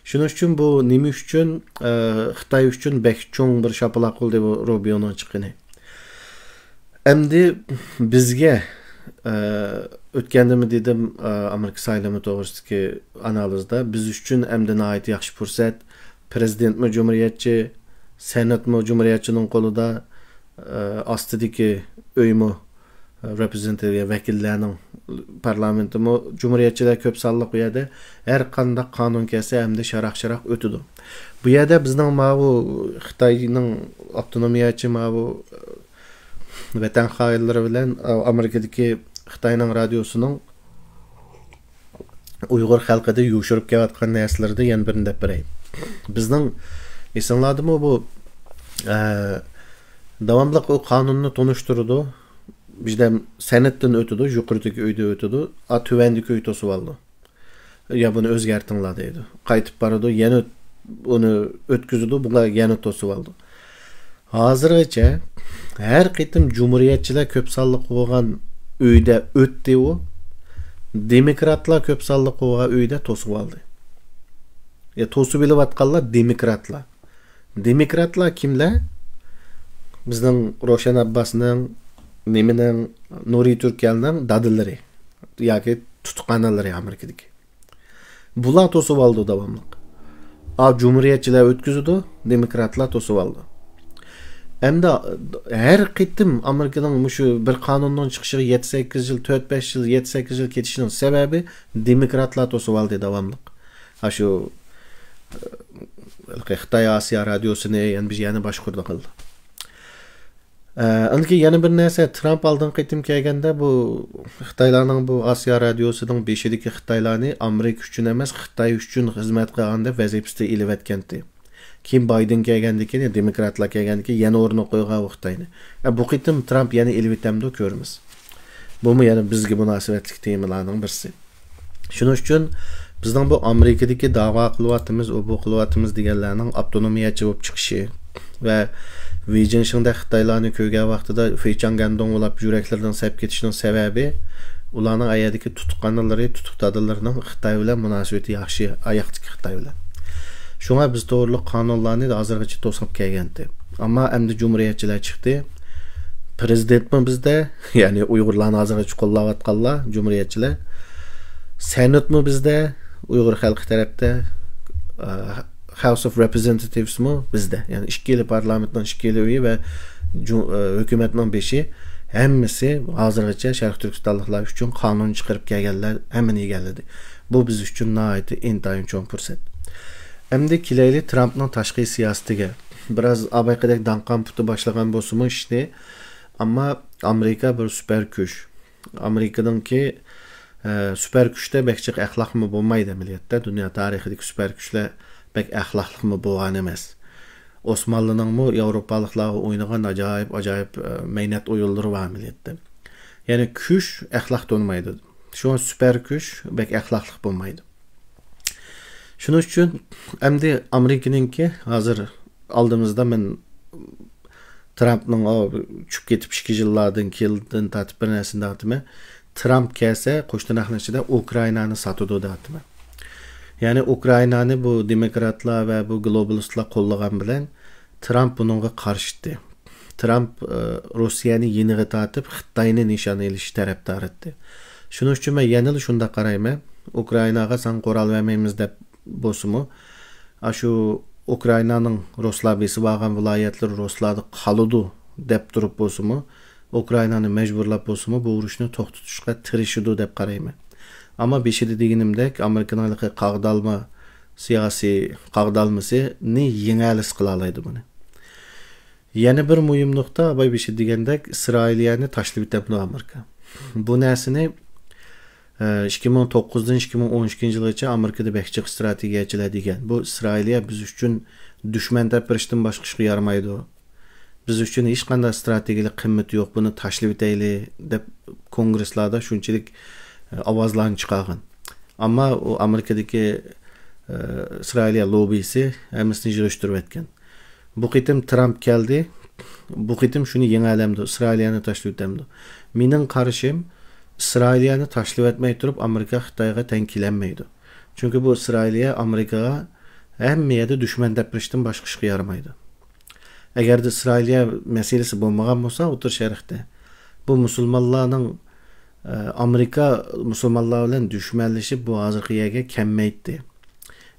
شۇنىڭ ئۈچۈن بۇ نېمە ئۈچۈن، ئە، خىتاي ئۈچۈن بەك چوڭ بىر شاپىلاق بولدى بۇ روبىيونىڭ چىققىنى. ئەمدى بىزگە، ئە، ئۆتكەندىمۇ دېدىم، ئە، ئامېرىكا سايلىمى توغرىسىدىكى ئانالىزدا، بىز ئۈچۈن ئەمدى ناھايىتى ياخشى پۇرسەت. پرېزىدېنتمۇ جۇمھۇرىيەتچى، سېناتمۇ جۇمھۇرىيەتچىنىڭ قولىدا، ئە، ئاستىدىكى ئۆيمۇ، ئە، رېپرېزېنتېتىپ، ۋەكىللەرنىڭ پارلامېنتىمۇ جۇمھۇرىيەتچىلەر كۆپ سانلىق بۇ يەردە. ھەر قانداق قانۇن كەلسە ئەمدى شاراق-شاراق ئۆتىدۇ. بۇ يەردە بىزنىڭ ماۋۇ خىتاينىڭ ئاپتونومىيەچى ماۋۇ ۋەتەن خائىنلىرى بىلەن ئامېرىكىدىكى خىتاينىڭ رادىيوسىنىڭ ئۇيغۇر خەلقىدە يوشۇرۇپ كېلىۋاتقان نەرسىلىرىدە يەنە بىرنى دەپ بېرەي. بىزنىڭ ئېسىڭلاردىمۇ بۇ، ئە، داۋاملىق ئۇ قانۇننى تونۇشتۇرىدۇ. بىزدە سېناتتىن ئۆتىدۇ، يۇقىرىدىكى ئۆيدە ئۆتىدۇ، ئا، تۆۋەندىكى ئۆي توسۇۋالىدۇ. يا بۇنى ئۆزگەرتىڭلار دەيدۇ. قايتىپ بارىدۇ، يەنە ئۇنى ئۆتكۈزىدۇ، بۇلار يەنە توسۇۋالىدۇ. ھازىرغىچە ھەر قېتىم جۇمھۇرىيەتچىلەر كۆپ سانلىق بولغان ئۆيدە ئۆتتى ئۇ، دېموكراتلار كۆپ سانلىق بولغان ئۆيدە توسۇۋالدى. يا توسۇۋېلىۋاتقانلار دېموكراتلار. دېموكراتلار كىملەر؟ بىزنىڭ روشەن ئابباسنىڭ، نېمىنىڭ، نۇرى تۈركەلنىڭ دادىلىرى ياكى تۇتقانلىرى ئامېرىكىدىكى. بۇلار توسۇۋالىدۇ داۋاملىق. ئا، جۇمھۇرىيەتچىلەر ئۆتكۈزىدۇ، دېموكراتلار توسۇۋالىدۇ. ئەمدى ھەر قېتىم ئامېرىكىنىڭ مۇشۇ بىر قانۇننىڭ چىقىشىغا يەتتە سەككىز يىل، تۆت بەش يىل، يەتتە سەككىز يىل كېتىشىنىڭ سەۋەبى دېموكراتلار توسۇۋالدى داۋاملىق. ھا شۇ، ئە، خىتاي ئاسىيا رادىيوسىنى يەنە بىز يەنە باشقۇرىدىغانلار. ئە، ئاندىن كېيىن يەنە بىر نەرسە، ترامپ ئالدىنقى قېتىم كەلگەندە بۇ خىتايلارنىڭ بۇ ئاسىيا رادىيوسىنىڭ بېشىدىكى خىتايلارنى ئامېرىكا ئۈچۈن ئەمەس، خىتاي ئۈچۈن خىزمەت قىلغان دەپ ۋەزىپىسىدىن ئېلىۋەتكەنتى. كېيىن بايدېن كەلگەندىن كېيىن، دېموكراتلار كەلگەندىن كېيىن يەنە ئورنىغا قويغان ئۇ خىتاينى. ئە، بۇ قېتىم ترامپ يەنە ئېلىۋېتەمدۇ كۆرىمىز. بۇمۇ يەنە بىزگە مۇناسىۋەتلىك تېمىلارنىڭ بىرسى. شۇنىڭ ئۈچۈن بىزنىڭ بۇ ئامېرىكىدىكى داۋا قىلىۋاتىمىز، ئۇ بۇ قىلىۋاتىمىز دېگەنلەرنىڭ ئاپتونومىيەچى بولۇپ چىقىشى ۋە ۋېي جىنشىڭدەك خىتايلارنى كۆرگەن ۋاقتىدا فېيچاڭگەندۇڭ بولاپ يۈرەكلىرىنىڭ سەپ كېتىشىنىڭ سەۋەبى ئۇلارنىڭ ئەيەردىكى تۇتقانلىرى، تۇتۇق دادىلىرىنىڭ خىتاي بىلەن مۇناسىۋىتى ياخشى، ئاياقتىكى خىتاي بىلەن. شۇڭا بىز توغرۇلۇق قانۇنلارنى ھازىرغىچە توسۇپ كەلگەنتى. ئەمما ئەمدى جۇمھۇرىيەتچىلەر چىقتى. پرېزىدېنتمۇ بىزدە، يەنى ئۇيغۇرلارنى ھازىرغىچە قوللاۋاتقانلار جۇمھۇرىيەتچىلەر. سېناتمۇ بىزدە، ئۇيغۇر خەلقى تەرەپتە، ئە، House of Representatives مۇ بىزدە. يەنى ئىككىلا پارلامېنتنىڭ ئىككىلا ئۆيى ۋە جۇ-، ئە، ھۆكۈمەتنىڭ بېشى ھەممىسى ھازىرغىچە شەرقىي تۈركىستانلىقلار ئۈچۈن قانۇن چىقىرىپ كەلگەنلەر ھەممىنى ئىگىلىدى. بۇ بىز ئۈچۈن ناھايىتى ئىنتايىن چوڭ پۇرسەت. ئەمدى كېلەيلى ترامپنىڭ تاشقى سىياسىتىگە. بىراز ئامېرىكىدەك داڭقان پۇتى باشلىغان بولسىمۇ ئىشنى، ئەمما ئامېرىكا بىر سۈپەر كۈچ. ئامېرىكىنىڭكى، ئە، سۈپەر كۈچتە بەك جىق ئەخلاقمۇ بولمايدۇ ئەمەلىيەتتە. دۇنيا تارىخىدىكى سۈپەر كۈچلەر بەك ئەخلاقلىقمۇ بولغان ئەمەس. ئوسمانلىنىڭمۇ ياۋروپالىقلارغا ئوينىغان ئاجايىپ، ئاجايىپ، ئە، مەينەت ئويۇنلىرى بار ئەمەلىيەتتە. يەنى كۈچ ئەخلاق تونۇمايدۇ. شۇڭا سۈپەر كۈچ بەك ئەخلاقلىق بولمايدۇ. شۇنىڭ ئۈچۈن ئەمدى ئامېرىكىنىڭكى ھازىر ئالدىمىزدا، مەن ترامپنىڭ ئۇ چۈشۈپ كېتىپ ئىككى يىللاردىن كېيىندىن تارتىپ بىر نەرسىنى دەۋاتىمەن. ترامپ كەلسە قوش تىرناقنىڭ ئىچىدە ئۇكرائىنانى ساتىدۇ دەۋاتىمەن. يەنى ئۇكرائىنانى بۇ دېموكراتلار ۋە بۇ گلوبالىستلار قوللىغان بىلەن ترامپ بۇنىڭغا قارشى ئىدى. ترامپ، ئە، روسىيەنى يېنىغا تارتىپ، خىتاينى نىشان ئېلىش تەرەپدارى ئىدى. شۇنىڭ ئۈچۈن مەن يەنىلا شۇنداق قارايمەن. ئۇكرائىناغا ساڭا قورال بەرمەيمىز دەپ بولسىمۇ، ئاشۇ ئۇكرائىنانىڭ رۇسلار بېسىپ ئالغان ۋىلايەتلىرى رۇسلاردا قالىدۇ دەپ تۇرۇپ بولسىمۇ، ئۇكرائىنانى مەجبۇرلاپ بولسىمۇ، بۇ ئۇرۇشنى توختىتىشقا تىرىشىدۇ دەپ قارايمەن. ئەمما بېشىدا دېگىنىمدەك، ئامېرىكىنىڭ ھېلىقى قاغدالما سىياسىي قاغدالمىسىنى يېڭەلىس قىلالايدۇ بۇنى. يەنە بىر مۇھىم نۇقتا، ئاباي بېشىدا دېگەندەك، ئىسرائىلىيەنى تاشلىۋېتەمدۇ ئامېرىكا؟ بۇ نەرسىنى، ئىككى مىڭ توققۇزدىن ئىككى مىڭ ئون ئىككىنچى يىلغىچە ئامېرىكىدا بەك جىق ئىستراتېگىيەچىلەر دېگەن، بۇ ئىسرائىلىيە بىز ئۈچۈن دۈشمەن تەپرىشتىن باشقا ئىشقا يارىمايدۇ. بىز ئۈچۈن ھېچقانداق ئىستراتېگىيەلىك قىممىتى يوق، بۇنى تاشلىۋېتەيلى دەپ كونگرېسلاردا شۇنچىلىك ئاۋازلارنى چىقارغان. ئەمما ئۇ ئامېرىكىدىكى ئىسرائىلىيە لوببىسى ھەممىسىنى يىغىشتۇرۇۋەتكەن. بۇ قېتىم ترامپ كەلدى. بۇ قېتىم شۇنى يېڭەلەمدۇ، ئىسرائىلىيەنى تاشلىۋېتەمدۇ؟ مېنىڭ قارىشىم، ئىسرائىلىيەنى تاشلىۋەتمەي تۇرۇپ ئامېرىكا خىتايغا تەڭ كېلەلمەيدۇ. چۈنكى بۇ ئىسرائىلىيە ئامېرىكىغا ھەممە يەردە دۈشمەن دەپ بېرىشتىن باشقا ئىشقا يارىمايدۇ. ئەگەردە ئىسرائىلىيە مەسىلىسى بولمىغان بولسا ئوتتۇرا شەرقتە، بۇ مۇسۇلمانلارنىڭ ئامېرىكا مۇسۇلمانلار بىلەن دۈشمەنلىشىپ بۇ ھازىرقى يەرگە كەلمەيتتى.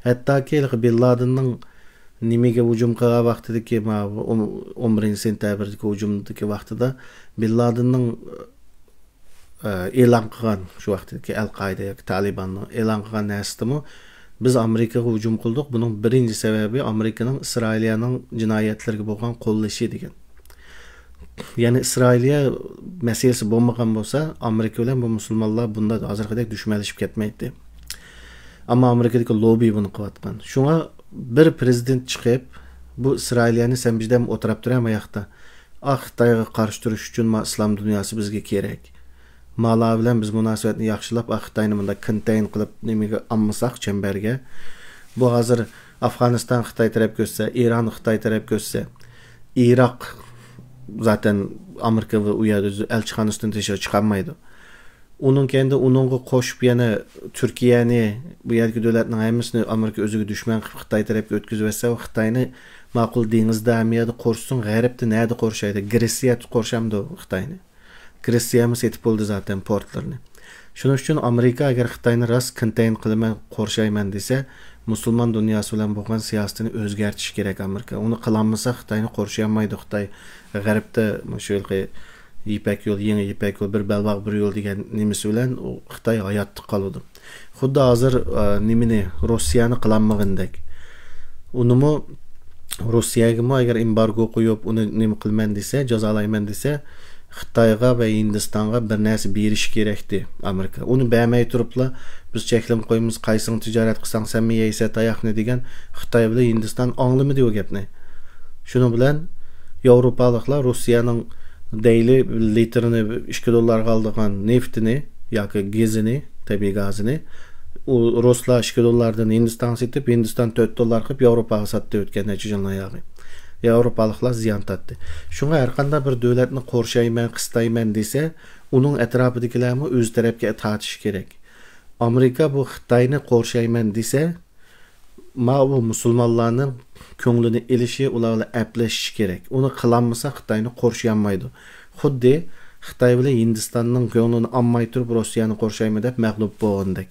ھەتتاكى ھېلىقى بىن لادىننىڭ نېمىگە ھۇجۇم قىلغان ۋاقتىدىكى، ماۋۇ ئون بىرىنچى سېنتەبىردىكى ھۇجۇمدىكى ۋاقتىدا بىن لادىننىڭ ئېلان قىلغان، شۇ ۋاقتىدىكى ئەل قائىدە ياكى تالىباننىڭ ئېلان قىلغان نەرسىدىمۇ، بىز ئامېرىكىغا ھۇجۇم قىلدۇق، بۇنىڭ بىرىنچى سەۋەبى ئامېرىكىنىڭ ئىسرائىلىيەنىڭ جىنايەتلىرىگە بولغان قوللىشى، دېگەن. يەنى ئىسرائىلىيە مەسىلىسى بولمىغان بولسا، ئامېرىكا بىلەن بۇ مۇسۇلمانلار بۇنداق ھازىرقىدەك دۈشمەنلىشىپ كەتمەيتتى. ئەمما ئامېرىكىدىكى لوببى بۇنى قىلىۋاتقان. شۇڭا بىر پرېزىدېنت چىقىپ، بۇ ئىسرائىلىيەنى سەن بىردەم ئولتۇراپ تۇرە ماياقتا، ئا، خىتايغا قارشى تۇرۇش ئۈچۈن ما ئىسلام دۇنياسى بىزگە كېرەك. مالا بىلەن بىز مۇناسىۋەتنى ياخشىلاپ، ئا، خىتاينى مۇنداق كونتەين قىلىپ نېمىگە ئالمىساق چەمبەرگە. بۇ ھازىر ئافغانىستان خىتاي تەرەپكە ئۆتسە، ئىران خىتاي تەرەپكە ئۆتسە، ئىراق زاتەن ئامېرىكا ئۇ يەردە ئۆزى ئەلچىخانىسىدىن تېشىغا چىقالمايدۇ. ئۇنىڭ كەينىدە ئۇنىڭغا قوشۇپ يەنە تۈركىيەنى، بۇ يەردىكى دۆلەتنىڭ ھەممىسىنى ئامېرىكا ئۆزىگە دۈشمەن قىلىپ خىتاي تەرەپكە ئۆتكۈزۈۋەتسە، ئۇ خىتاينى ماقۇل دېڭىزدا ھەممە يەردە قورشىسۇن، غەربتە نەدە قورشايدۇ؟ گرېتسىيەدە قورشامدۇ خىتاينى؟ گرېتسىيەمۇ سېتىپ بولدى زاتەن پورتلىرىنى. شۇنىڭ ئۈچۈن ئامېرىكا ئەگەر خىتاينى راست كونتەين قىلىمەن، قورشايمەن دېسە، مۇسۇلمان دۇنياسى بىلەن بولغان سىياسىتىنى ئۆزگەرتىشى كېرەك ئامېرىكا. ئۇنى قىلالمىسا خىتاينى قورشىيالمايدۇ. خىتاي غەربتە مۇشۇ يىپەك يول، يېڭى يىپەك يول، بىر بەلباغ بىر يول دېگەن نېمىسى بىلەن ئۇ خىتاي ھاياتلىق قالىدۇ. خۇددى ھازىر، ئە، نېمىنى، روسىيەنى قىلالمىغىنىدەك. ئۇنىمۇ، روسىيەگىمۇ ئەگەر ئېمبارگو قويۇپ، ئۇنى نېمە قىلىمەن دېسە، جازالايمەن دېسە، خىتايغا ۋە ھىندىستانغا بىر نەرسە بېرىشى كېرەكتى ئامېرىكا. ئۇنى بەرمەي تۇرۇپلا، بىز چەكلىمە قويىمىز، قايسىڭ تىجارەت قىلساڭ سەنمۇ يەيسەن تاياقنى دېگەن، خىتاي بىلەن ھىندىستان ئاڭلىمىدى ئۇ گەپنى. شۇنىڭ بىلەن ياۋروپالىقلار روسىيەنىڭ دەيلى لىتىرىنى ئىككى دوللارغا ئالىدىغان نېفىتىنى ياكى گېزىنى، تەبىئىي گازىنى، ئۇ رۇسلار ئىككى دوللاردىن ھىندىستانغا سېتىپ، ھىندىستان تۆت دوللار قىلىپ ياۋروپاغا ساتتى ئۆتكەن نەچچە يىلنىڭ ئاياغى. ياۋروپالىقلار زىيان تارتتى. شۇڭا ھەرقانداق بىر دۆلەتنى قورشايمەن، قىستايمەن دېسە، ئۇنىڭ ئەتراپىدىكىلەرمۇ ئۆز تەرەپكە تارتىشى كېرەك. ئامېرىكا بۇ خىتاينى قورشايمەن دېسە، ماۋۇ مۇسۇلمانلارنىڭ كۆڭلىنى ئېلىشى، ئۇلار بىلەن ئەپلىشىشى كېرەك. ئۇنى قىلالمىسا، خىتاينى قورشىيالمايدۇ. خۇددى خىتاي بىلەن ھىندىستاننىڭ كۆڭلىنى ئالماي تۇرۇپ، روسىيەنى قورشايمەن دەپ مەغلۇپ بولغاندەك.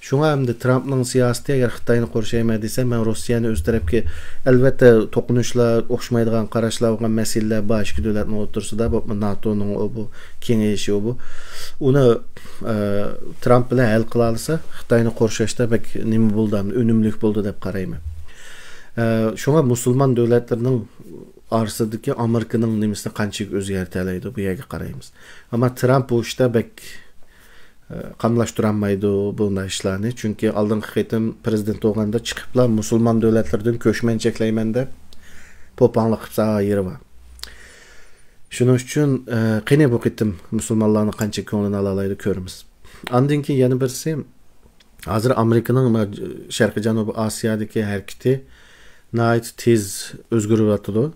شۇڭا ئەمدى ترامپنىڭ سىياسىتى، ئەگەر خىتاينى قورشايمەن دېسە، مەن روسىيەنى ئۆز تەرەپكە، ئەلۋەتتە، توقۇنۇشلار، ئوخشىمايدىغان قاراشلار بولغان مەسىلىلەر بار ئىككى دۆلەتنىڭ ئوتتۇرىسىدا، بولۇپمۇ ناتونىڭ ئۇ بۇ كېڭىيىشى ئۇ بۇ. ئۇنى، ئە، ترامپ بىلەن ھەل قىلالىسا، خىتاينى قورشاشتا بەك نېمە بولدى، ئۈنۈملۈك بولدى دەپ قارايمەن. ئە، شۇڭا مۇسۇلمان دۆلەتلىرىنىڭ ئارىسىدىكى ئامېرىكىنىڭ نېمىسىنى قانچىلىك ئۆزگەرتەلەيدۇ، بۇ يەرگە قارايمىز. ئەمما ترامپ بۇ ئىشتا بەك، ئە، قاملاشتۇرالمايدۇ بۇنداق ئىشلارنى. چۈنكى ئالدىنقى قېتىم پرېزىدېنت بولغاندا چىقىپلا مۇسۇلمان دۆلەتلىرىدىن كۆچمەن چەكلەيمەن دەپ پوپاڭلىق قىلىپ سالغان يېرى بار. شۇنىڭ ئۈچۈن، ئە، قېنى بۇ قېتىم مۇسۇلمانلارنىڭ قانچە كۆڭلىنى ئالالايدۇ، كۆرىمىز. ئاندىن كېيىن يەنە بىرسى، ھازىر ئامېرىكىنىڭ مە-، شەرقىي جەنۇبىي ئاسىيادىكى ھەرىكىتى ناھايىتى تېز ئۆزگىرىۋاتىدۇ.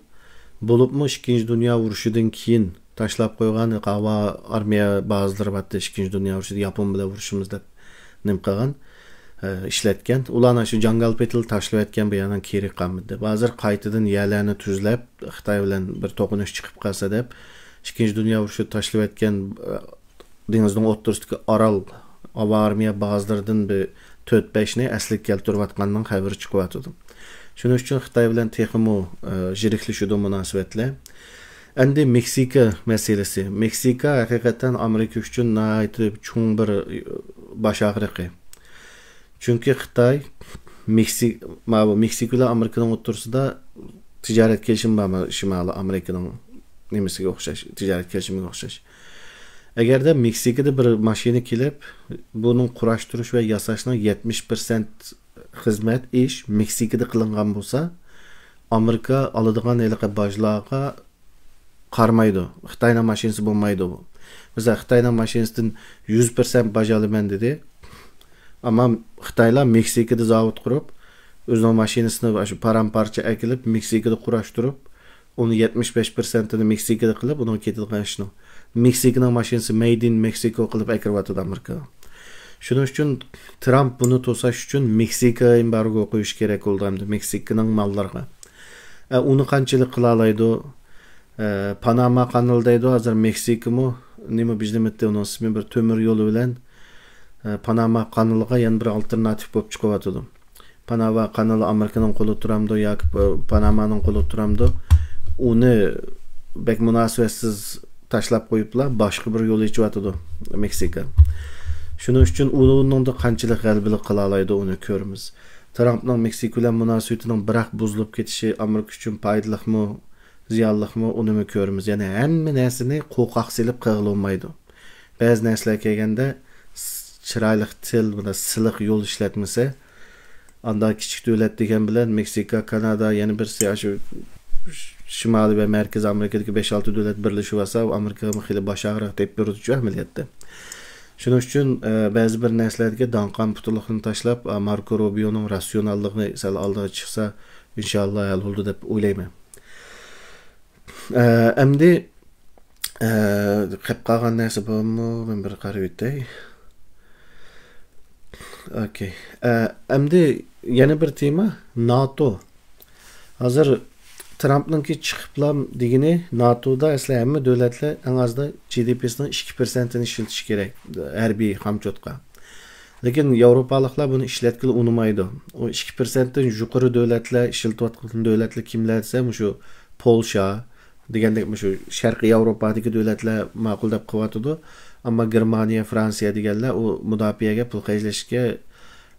بولۇپمۇ ئىككىنچى دۇنيا ئۇرۇشىدىن كېيىن تاشلاپ قويغان ھاۋا ئارمىيە بازىلىرى بارتتى، ئىككىنچى دۇنيا ئۇرۇشىدا ياپون بىلەن ئۇرۇشىمىز دەپ نېمە قىلغان، ئە، ئىشلەتكەن. ئۇلارنى شۇ جاڭگالپىتىلا تاشلىۋەتكەن، بۇ يەردىن كېرەك قالمىدى. ھازىر قايتىدىن يەرلەرنى تۈزلەپ، خىتاي بىلەن بىر توقۇنۇش چىقىپ قالسا دەپ، ئىككىنچى دۇنيا ئۇرۇشىدا تاشلىۋەتكەن، ئە، دېڭىزنىڭ ئوتتۇرىسىدىكى ئارال ھاۋا ئارمىيە بازىلىرىدىن بىر تۆت-بەشنى ئەسلىگە كەلتۈرۈۋاتقاننىڭ خەۋىرى چىقىۋاتىدۇ. شۇنىڭ ئۈچۈن خىتاي بىلەن تېخىمۇ، ئە، يىرىكلىشىدۇ مۇناسىۋەتلەر. ئەمدى مېكسىكا مەسىلىسى. مېكسىكا ھەقىقەتەن ئامېرىكا ئۈچۈن ناھايىتى چوڭ بىر، ئە، باش ئاغرىقى. چۈنكى خىتاي مېكسىك-، ماۋۇ مېكسىكا بىلەن ئامېرىكىنىڭ ئوتتۇرىسىدا تىجارەت كېلىشىمى بار، شىمالىي ئامېرىكىنىڭ نېمىسىگە ئوخشاش، تىجارەت كېلىشىمىگە ئوخشاش. ئەگەردە مېكسىكىدا بىر ماشىنا كېلىپ، بۇنىڭ قۇراشتۇرۇش ۋە ياساشنىڭ يەتمىش پىرسەنت خىزمەت ئىش مېكسىكىدا قىلىنغان بولسا، ئامېرىكا ئالىدىغان ھېلىقى باجلارغا قارىمايدۇ. خىتاينىڭ ماشىنىسى بولمايدۇ بۇ. مەسىلەن، خىتاينىڭ ماشىنىسىدىن يۈز پىرسەنت باج ئالىمەن دېدى. ئەمما خىتايلار مېكسىكىدا زاۋۇت قۇرۇپ، ئۆزىنىڭ ماشىنىسىنى شۇ پارام-پارچە ئەكېلىپ، مېكسىكىدا قۇراشتۇرۇپ، ئۇنى يەتمىش بەش پىرسەنتىنى مېكسىكىدا قىلىپ، ئۇنىڭ كېتىدىغان ئىشىنىڭ. مېكسىكىنىڭ ماشىنىسى مەيد ئىن مېكسىكو قىلىپ ئەكىرىۋاتىدۇ ئامېرىكا. شۇنىڭ ئۈچۈن ترامپ بۇنى توساش ئۈچۈن مېكسىكا ئېمبارگو قويۇش كېرەك بولدى ئەمدى مېكسىكىنىڭ ماللىرىغا. ئە، ئۇنى قانچىلىك قىلالايدۇ؟ ئە، پاناما قانىلى دەيدۇ، ھازىر مېكسىكىمۇ نېمە بېجىرمىدى ئۇنىڭ ئىسمى، بىر تۆمۈر يولى بىلەن، ئە، پاناما قانىلىغا يەنە بىر ئالتېرناتىپ بولۇپ چىقىۋاتىدۇ. پاناما قانىلى ئامېرىكىنىڭ قولىدا تۇرامدۇ ياكى پ-، پانامانىڭ قولىدا تۇرامدۇ؟ ئۇنى بەك مۇناسىۋەتسىز تاشلاپ قويۇپلا، باشقا بىر يول ئېچىۋاتىدۇ مېكسىكا. شۇنىڭ ئۈچۈن ئۇنىڭدا قانچىلىك غەلىبىلىك قىلالايدۇ، ئۇنى كۆرىمىز. ترامپنىڭ مېكسىكا بىلەن مۇناسىۋىتىنىڭ بىراق بۇزۇلۇپ كېتىشى ئامېرىكا ئۈچۈن پايدىلىقمۇ، زىيانلىقمۇ، ئۇنىمۇ كۆرىمىز. يەنى ھەممە نەرسىنى قوقاق سېلىپ قىلغىلى بولمايدۇ. بەزى نەرسىلەر كەلگەندە س-، چىرايلىق تىل، بۇنداق سىلىق يول ئىشلەتمىسە، ئاندا كىچىك دۆلەت دېگەن بىلەن مېكسىكا، كانادا، يەنە بىرسى، ئاشۇ شىمالىي ۋە مەركىزىي ئامېرىكىدىكى بەش-ئالتە دۆلەت بىرلىشىۋالسا، ئۇ ئامېرىكىغىمۇ خېلى باش ئاغرىق دەپ بېرىدۇچۇ ئەمەلىيەتتە. شۇنىڭ ئۈچۈن، ئە، بەزى بىر نەرسىلەردىكى داڭقان پۇتۇلۇقنى تاشلاپ، ئە، ماركو روبىيونىڭ راتسىيوناللىقىنى سەل ئالدىغا چىقسا، ئىنشاللا ھەل بولىدۇ دەپ ئويلايمەن. ئە، ئەمدى، ئە، قېلىپ قالغان نەرسە بارمۇ؟ مەن بىر قاراپ ئۆتەي. ئوكەي. ئە، ئەمدى يەنە بىر تېما، ناتو. ھازىر ترامپنىڭكى چىقىپلا دېگىنى، ناتودا ئەسلى ھەممە دۆلەتلەر ئەڭ ئازدا جى دى پىسىنىڭ ئىككى پىرسەنتىنى ئىشلىتىشى كېرەك ھەربىي خامچوتقا. لېكىن ياۋروپالىقلار بۇنى ئىشلەتكىلى ئۇنىمايدۇ. ئۇ ئىككى پىرسەنتتىن يۇقىرى دۆلەتلەر، ئىشلىتىۋاتقان دۆلەتلەر كىملەر دېسە، مۇشۇ پولشا دېگەندەك، مۇشۇ شەرقىي ياۋروپادىكى دۆلەتلەر ماقۇل دەپ قىلىۋاتىدۇ. ئەمما گېرمانىيە، فرانسىيە دېگەنلەر ئۇ مۇداپىئەگە پۇل خەجلەشكە،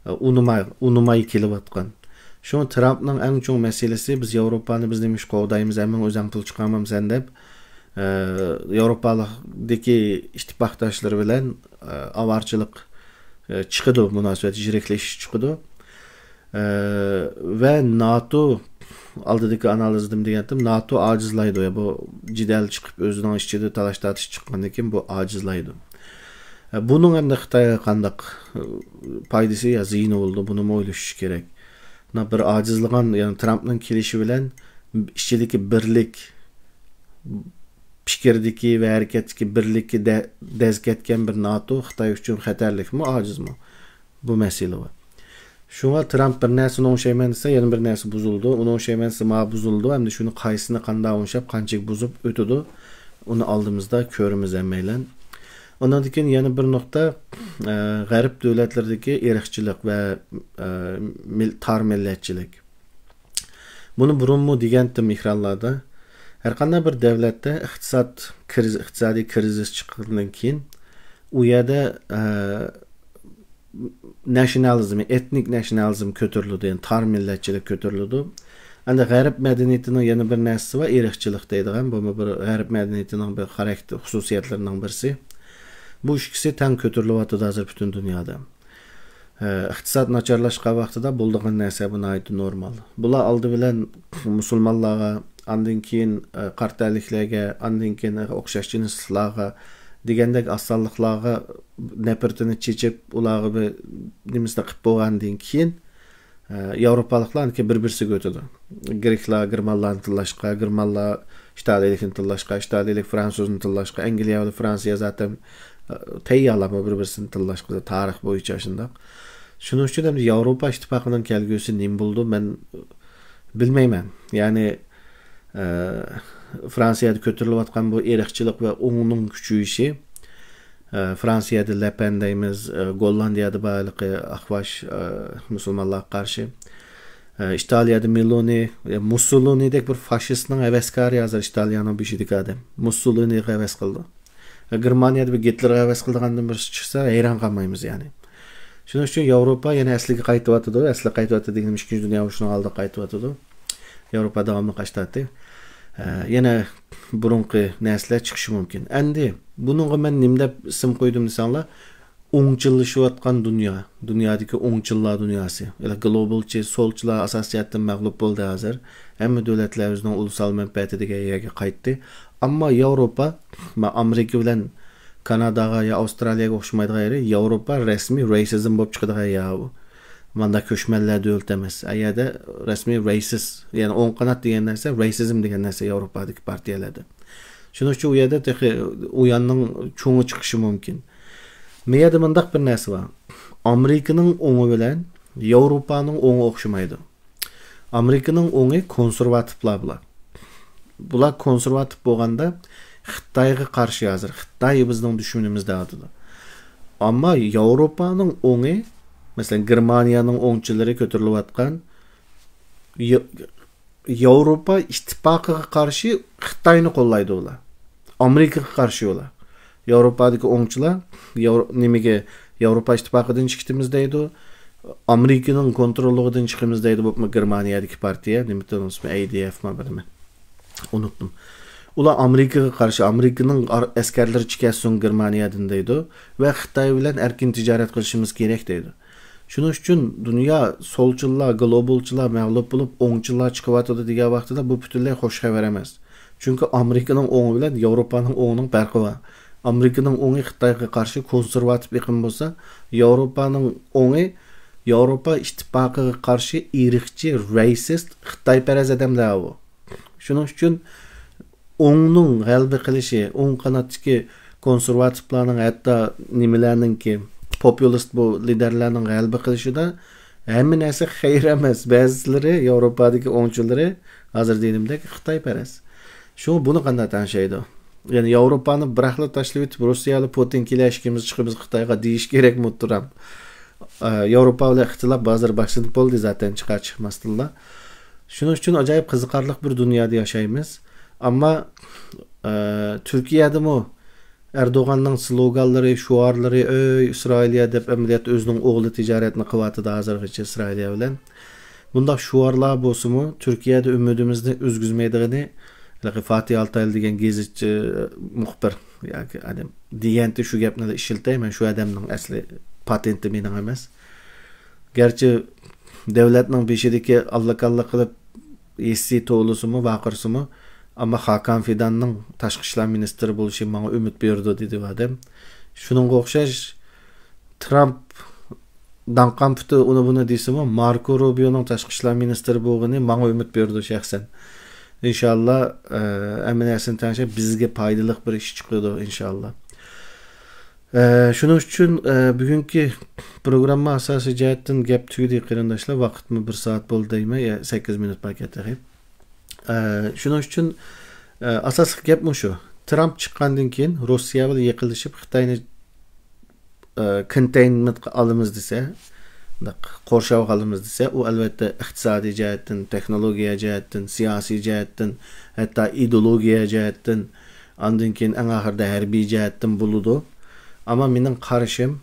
ئە، ئۇنىماي، ئۇنىماي كېلىۋاتقان. شۇڭا ترامپنىڭ ئەڭ چوڭ مەسىلىسى، بىز ياۋروپانى، بىز نېمە ئىش قوغدايمىز، ھەممىڭ ئۆزەڭ پۇل چىقارمامسەن دەپ، ئە، ياۋروپالىقتىكى ئىتتىپاقداشلىرى بىلەن، ئە، ئاۋارىچىلىق، ئە، چىقىدۇ، مۇناسىۋەت يىرىكلىشىش چىقىدۇ. ئە، ۋە ناتو ئالدىدىكى ئانالىزدىن دېگەنتىم، ناتو ئاجىزلايدۇ. يا بۇ جېدەل چىقىپ، ئۆزىنىڭ ئىچىدە تالاش-تارتىش چىققاندىن كېيىن بۇ ئاجىزلايدۇ. ئە، بۇنىڭ ئەمدى خىتايغا قانداق، ئە، پايدىسى يا زىيىنى بولىدۇ، بۇنىمۇ ئويلىشىش كېرەك. مانا بىر ئاجىزلىغان، يەنى ترامپنىڭ كېلىشى بىلەن ئىچىدىكى بىرلىك، پىكىردىكى ۋە ھەرىكەتتىكى بىرلىككە دە-، دەز كەتكەن بىر ناتو خىتاي ئۈچۈن خەتەرلىكمۇ، ئاجىزمۇ؟ بۇ مەسىلە بار. شۇڭا ترامپ بىر نەرسىنى ئوڭشايمەن دېسە، يەنە بىر نەرسە بۇزۇلىدۇ، ئۇنى ئوڭشايمەن دېسە، مانا بۇزۇلىدۇ، ئەمدى شۇنى قايسىسىنى قانداق ئوڭشاپ، قانچىلىك بۇزۇپ ئۆتىدۇ، ئۇنى ئالدىمىزدا كۆرىمىز ھەممەيلەن. ئۇنىڭدىن كېيىن يەنە بىر نۇقتا، ئە، غەرب دۆلەتلىرىدىكى ئىرقچىلىق ۋە، ئە، مىل-، تار مىللەتچىلىك. بۇنى بۇرۇنمۇ دېگەنتىم ئېكرانلاردا. ھەرقانداق بىر دۆلەتتە ئىقتىساد كىرىز-، ئىقتىسادىي كىرىزىس چىققاندىن كېيىن، ئۇ يەردە، ئە، ناشنالىزم، ئېتنىك ناشنالىزم كۆتۈرۈلىدۇ، يەنى تار مىللەتچىلىك كۆتۈرۈلىدۇ. ئەمدى غەرب مەدەنىيىتىنىڭ يەنە بىر نەرسىسى بار، ئىرقچىلىق دەيدىغان، بۇمۇ بىر غەرب مەدەنىيىتىنىڭ بىر خاراكتېر خۇسۇسىيەتلىرىنىڭ بىرسى. بۇ ئىككىسى تەڭ كۆتۈرۈلۈۋاتىدۇ ھازىر پۈتۈن دۇنيادا. ئە، ئىقتىساد ناچارلاشقان ۋاقتىدا بولىدىغان نەرسە، بۇ ناھايىتى نورمال. بۇلار ئالدى بىلەن مۇسۇلمانلارغا، ئاندىن كېيىن، ئە، قارا تەنلىكلەرگە، ئاندىن كېيىن ئوخشاش جىنسلىقلارغا دېگەندەك ئاز سانلىقلارغا نەپرىتىنى چېچىپ، ئۇلارغا بىر نېمىسىنى قىلىپ بولغاندىن كېيىن، ئە، ياۋروپالىقلار بىر-بىرسىگە ئۆتىدۇ. گرېكلار گېرمانلارنى تىللاشقا، گېرمانلار ئىتالىيىلىكنى تىللاشقا، ئىتالىيىلىك فرانسۇزنى تىللاشقا، ئەنگلىيە بىلەن فرانسىيە زاتەن، ئە، تەييارلارمۇ بىر-بىرسىنى تىللاشقا، تارىخ بويىچە شۇنداق. شۇنىڭ ئۈچۈن ئەمدى ياۋروپا ئىتتىپاقىنىڭ كەلگۈسى نېمە بولىدۇ، مەن بىلمەيمەن. يەنى، ئە، فرانسىيەدە كۆتۈرۈلۈۋاتقان بۇ ئىرقچىلىق ۋە ئوڭنىڭ كۈچىيىشى، ئە، فرانسىيەدە لەپەن دەيمىز، ئە، گوللاندىيەدە بار ھېلىقى ئاقباش، ئە، مۇسۇلمانلارغا قارشى. ئە، ئىتالىيەدە مېلونى، ئە، مۇسسولىنىدەك بىر فاشىستنىڭ ھەۋەسكارى ھازىر ئىتالىيەنىڭ بېشىدىكى ئادەم. مۇسسولىنىغا ھەۋەس قىلىدۇ. ئە، گېرمانىيەدە بىر گىتلېرغا ھەۋەس قىلىدىغان بىرسى چىقسا، ھەيران قالمايمىز يەنى. شۇنىڭ ئۈچۈن ياۋروپا يەنە ئەسلىگە قايتىۋاتىدۇ. ئەسلىگە قايتىۋاتىدۇ دېگىنىم ئىككىنچى دۇنيا ئۇرۇشىنىڭ ھالىدا قايتىۋاتىدۇ. ياۋروپا داۋاملىق ئاشتاتى. ئە، يەنە بۇرۇنقى نەرسىلەر چىقىشى مۇمكىن. ئەندى بۇنىڭغا مەن نېمە دەپ ئىسىم قويدۇم دېسەڭلار، ئوڭچىللىشىۋاتقان دۇنيا، دۇنيادىكى ئوڭچىللار دۇنياسى، يەنى گلوبالچى، سولچىلار ئاساسىي جەھەتتىن مەغلۇپ بولدى ھازىر. ھەممە دۆلەتلەر ئۆزىنىڭ ئۇلۇسال مەنپەئەتى دېگەن يەرگە قايتتى. ئەمما ياۋروپا، مە-، ئامېرىكا بىلەن كاناداغا يا ئاۋسترالىيەگە ئوخشىمايدىغان يېرى، ياۋروپا رەسمىي رېسىزم بولۇپ چىقىدىغان يەر بۇ. ماندا كۆچمەنلەر دۆلىتى ئەمەس. ئە يەردە رەسمىي رېسىس، يەنى ئوڭ قانات دېگەن نەرسە، رېسىزم دېگەن نەرسە ياۋروپادىكى پارتىيەلەردە. شۇنىڭ ئۈچۈن ئۇ يەردە تېخى ئۇياننىڭ چوڭى چىقىشى مۇمكىن. مەيەردە مۇنداق بىر نەرسە بار. ئامېرىكىنىڭ ئوڭى بىلەن ياۋروپانىڭ ئوڭى ئوخشىمايدۇ. ئامېرىكىنىڭ ئوڭى كونسېرۋاتىپلار بۇلار. بۇلار كونسېرۋاتىپ بولغاندا خىتايغا قارشى ھازىر، خىتاي بىزنىڭ دۈشمىنىمىز دەۋاتىدۇ. ئەمما ياۋروپانىڭ ئوڭى، مەسىلەن، گېرمانىيەنىڭ ئوڭچىلىرى كۆتۈرۈلۈۋاتقان، يا-، ياۋروپا ئىتتىپاقىغا قارشى خىتاينى قوللايدۇ ئۇلار. ئامېرىكىغا قارشى ئۇلار. ياۋروپادىكى ئوڭچىلار ياۋرو-، نېمىگە، ياۋروپا ئىتتىپاقىدىن چىقىتىمىز دەيدۇ. ئامېرىكىنىڭ كونتروللۇقىدىن چىقىمىز دەيدۇ، بولۇپمۇ گېرمانىيەدىكى پارتىيە، نېمە ئىسمى، ئەي دى ئەف ما بىرمۇ؟ ئۇنتۇم. ئۇلار ئامېرىكىغا قارشى، ئامېرىكىنىڭ ئار-، ئەسكەرلىرى چىكەتسۇن گېرمانىيەدىن دەيدۇ ۋە خىتاي بىلەن ئەركىن تىجارەت قىلىشىمىز كېرەك دەيدۇ. شۇنىڭ ئۈچۈن دۇنيا سولچىللار، گلوبالچىلار مەغلۇپ بولۇپ، ئوڭچىللار چىقىۋاتىدۇ دېگەن ۋاقتىدا بۇ پۈتۈنلەي خوش خەۋەر ئەمەس. چۈنكى ئامېرىكىنىڭ ئوڭى بىلەن ياۋروپانىڭ ئوڭىنىڭ پەرقى بار. ئامېرىكىنىڭ ئوڭى خىتايغا قارشى كونسېرۋاتىپ ئېقىم بولسا، ياۋروپانىڭ ئوڭى ياۋروپا ئىتتىپاقىغا قارشى ئىرقچى، رېسىست، خىتايپەرەس ئادەملەر بۇ. شۇنىڭ ئۈچۈن ئوڭنىڭ غەلىبە قىلىشى، ئوڭ قاناتتىكى كونسېرۋاتىپلارنىڭ، ھەتتا نېمىلەرنىڭكى، پوپۇلىست بۇ لىدەرلەرنىڭ غەلىبە قىلىشىدا ھەممە نەرسە خەير ئەمەس. بەزىلىرى، ياۋروپادىكى ئوڭچىلىرى، ھازىر دېگىنىمدەك، خىتايپەرەس. شۇڭا بۇنى قانداق تەڭشەيدۇ؟ يەنى ياۋروپانى بىراقلا تاشلىۋېتىپ، روسىيە بىلەن پۇتىن كېلە ئىككىمىز چىقىمىز خىتايغا دېيىش كېرەكمۇ تۇرام؟ ئە، ياۋروپا بىلەن ئىختىلاپ ھازىر باشلىنىپ بولدى زاتەن، چىقار چىقماستىنلا. شۇنىڭ ئۈچۈن ئاجايىپ قىزىقارلىق بىر دۇنيادا ياشايمىز. ئەمما، ئە، تۈركىيەدىمۇ ئەردوغاننىڭ سلوگانلىرى، شوئارلىرى، «ئۆي ئىسرائىلىيە» دەپ، ئەمەلىيەتتە ئۆزىنىڭ ئوغلى تىجارەتنى قىلىۋاتىدۇ ھازىرغىچە ئىسرائىلىيە بىلەن. بۇنداق شوئارلار بولسىمۇ، تۈركىيەدە ئۈمىدىمىزنى ئۈزگۈزمەيدىغىنى، ھېلىقى فاتىھ ئالتايلى دېگەن گېزىتچى، مۇخبىر ياكى ئادەم دېگەنتى شۇ گەپنىلا ئىشلىتەي، مەن شۇ ئادەمنىڭ ئەسلى پاتېنتى مېنىڭ ئەمەس. گەرچە دۆلەتنىڭ بېشىدىكى ئاللىكاللا قىلىپ ھېسسىي توۋلىسىمۇ، ۋارقىرىسىمۇ، ئەمما خاكان فىداننىڭ تاشقى ئىشلار مىنىستىرى بولۇشى ماڭا ئۈمىد بېرىدۇ، دېدى ئۇ ئادەم. شۇنىڭغا ئوخشاش ترامپ داڭقان پۇتى ئۇنى بۇنى دېسىمۇ، ماركو روبىيونىڭ تاشقى ئىشلار مىنىستىرى بولغىنى ماڭا ئۈمىد بېرىدۇ شەخسەن. ئىنشاللا، ئە، ھەممە نەرسىنى تەڭشەپ، بىزگە پايدىلىق بىر ئىش چىقىدۇ، ئىنشاللا. ئە، شۇنىڭ ئۈچۈن، ئە، بۈگۈنكى پروگرامما ئاساسىي جەھەتتىن گەپ تۈگىدى، قېرىنداشلار. ۋاقىتمۇ بىر سائەت بولدى دەيمەن، يا سەككىز مىنۇت بار تېخى. ئە، شۇنىڭ ئۈچۈن، ئە، ئاساسلىق گەپ مۇشۇ. ترامپ چىققاندىن كېيىن روسىيە بىلەن يېقىنلىشىپ، خىتاينى، ئە، كونتېينمېنتقا ئالىمىز دېسە، مۇنداق قورشاۋغا ئالىمىز دېسە، ئۇ ئەلۋەتتە ئىقتىسادىي جەھەتتىن، تېخنولوگىيە جەھەتتىن، سىياسىي جەھەتتىن، ھەتتا ئىدېئولوگىيە جەھەتتىن، ئاندىن كېيىن ئەڭ ئاخىرىدا ھەربىي جەھەتتىن بولىدۇ. ئەمما مېنىڭ قارىشىم،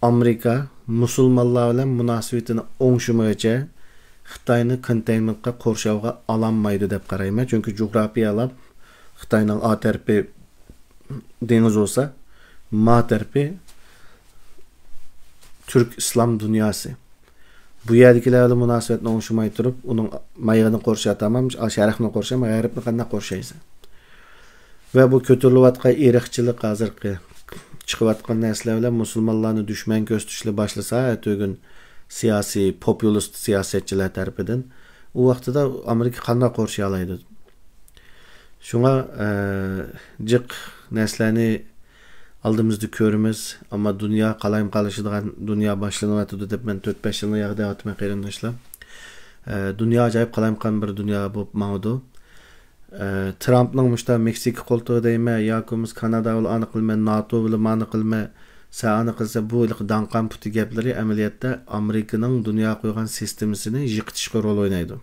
ئامېرىكا مۇسۇلمانلار بىلەن مۇناسىۋىتىنى ئوڭشىمىغىچە خىتاينى كونتېينمېنتقا، قورشاۋغا ئالالمايدۇ دەپ قارايمەن. چۈنكى جۇغراپىيەلەپ خىتاينىڭ ئا تەرىپى دېڭىز بولسا، ما تەرىپى تۈرك ئىسلام دۇنياسى. بۇ يەردىكىلەر بىلەن مۇناسىۋەتنى ئوڭشىماي تۇرۇپ، ئۇنىڭ مايىغىنى قورشاپ تامام، شەرقنى قورشاپ، غەربنى قانداق قورشايسەن؟ ۋە بۇ كۆتۈرۈلۈۋاتقان ئىرقچىلىق، ھازىرقى چىقىۋاتقان نەرسىلەر بىلەن مۇسۇلمانلارنى دۈشمەن كۆرسىتىشلەر باشلىسا، ئەتىگۈن سىياسىي، پوپۇلىست سىياسەتچىلەر تەرىپىدىن، ئۇ ۋاقتىدا ئامېرىكا قانداق قورشىيالايدۇ؟ شۇڭا، ئە، جىق نەرسىلەرنى ئالدىمىزدا كۆرىمىز، ئەمما دۇنيا قالايمىقانلىشىدىغان دۇنيا باشلىنىۋاتىدۇ دەپ مەن تۆت-بەش يىلنى ياغ دەۋاتىمەن، قېرىنداشلار. ئە، دۇنيا ئاجايىپ قالايمىقان بىر دۇنيا بولۇپ ماڭىدۇ. ئە، ترامپنىڭ مۇشتا مېكسىكا قولتۇقى دەيمەن، ياكى بولمىسا كانادا بىلەن ئانى قىلىمەن، ناتو بىلەن مانى قىلىمەن، سەن ئانى قىلسا، بۇ ھېلىقى داڭقان پۇتى گەپلىرى ئەمەلىيەتتە ئامېرىكىنىڭ دۇنياغا قويغان سىستېمىسىنى يىقىتىشقا رول ئوينايدۇ.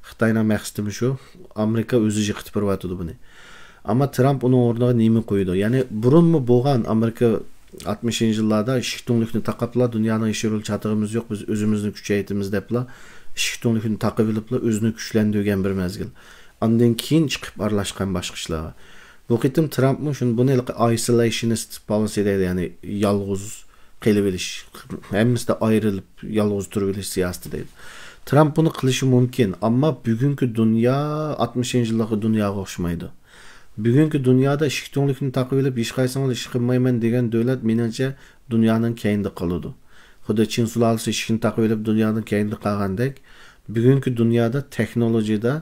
خىتاينىڭ مەقسىتىمۇ شۇ، ئامېرىكا ئۆزى يىقىتىپ بېرىۋاتىدۇ بۇنى. ئەمما ترامپ ئۇنىڭ ئورنىغا نېمە قويىدۇ؟ يەنى بۇرۇنمۇ بولغان، ئامېرىكا ئاتمىشىنچى يىللاردا ئىشىك تۈڭلۈكنى تاقاپلا، دۇنيانىڭ ئىشى رول چاتىقىمىز يوق، بىز ئۆزىمىزنى كۈچەيتىمىز دەپلا، ئىشىك تۈڭلۈكنى تاقىۋېلىپلا ئۆزىنى كۈچلەندۈرگەن بىر مەزگىل. ئاندىن كېيىن چىقىپ ئارىلاشقان باشقا ئىشلارغا. بۇ قېتىم ترامپمۇ شۇنى، بۇنى ھېلىقى ئايسولېيشنىست پولىسى دەيدۇ، يەنى يالغۇز قېلىۋېلىش، ھەممىسىدە ئايرىلىپ يالغۇز تۇرۇۋېلىش سىياسىتى دەيدۇ. ترامپ بۇنى قىلىشى مۇمكىن، ئەمما بۈگۈنكى دۇنيا ئاتمىشىنچى يىللىقى دۇنياغا ئوخشىمايدۇ. بۈگۈنكى دۇنيادا ئىشىك تۈڭلۈكنى تاقىۋېلىپ، ھېچقايسىڭلار ئىش قىلمايمەن دېگەن دۆلەت، مېنىڭچە، دۇنيانىڭ كەينىدە قالىدۇ. خۇددى چىن سۇلالىسى ئىشىكنى تاقىۋېلىپ، دۇنيانىڭ كەينىدە قالغاندەك، بۈگۈنكى دۇنيادا تېخنولوگىيىدا،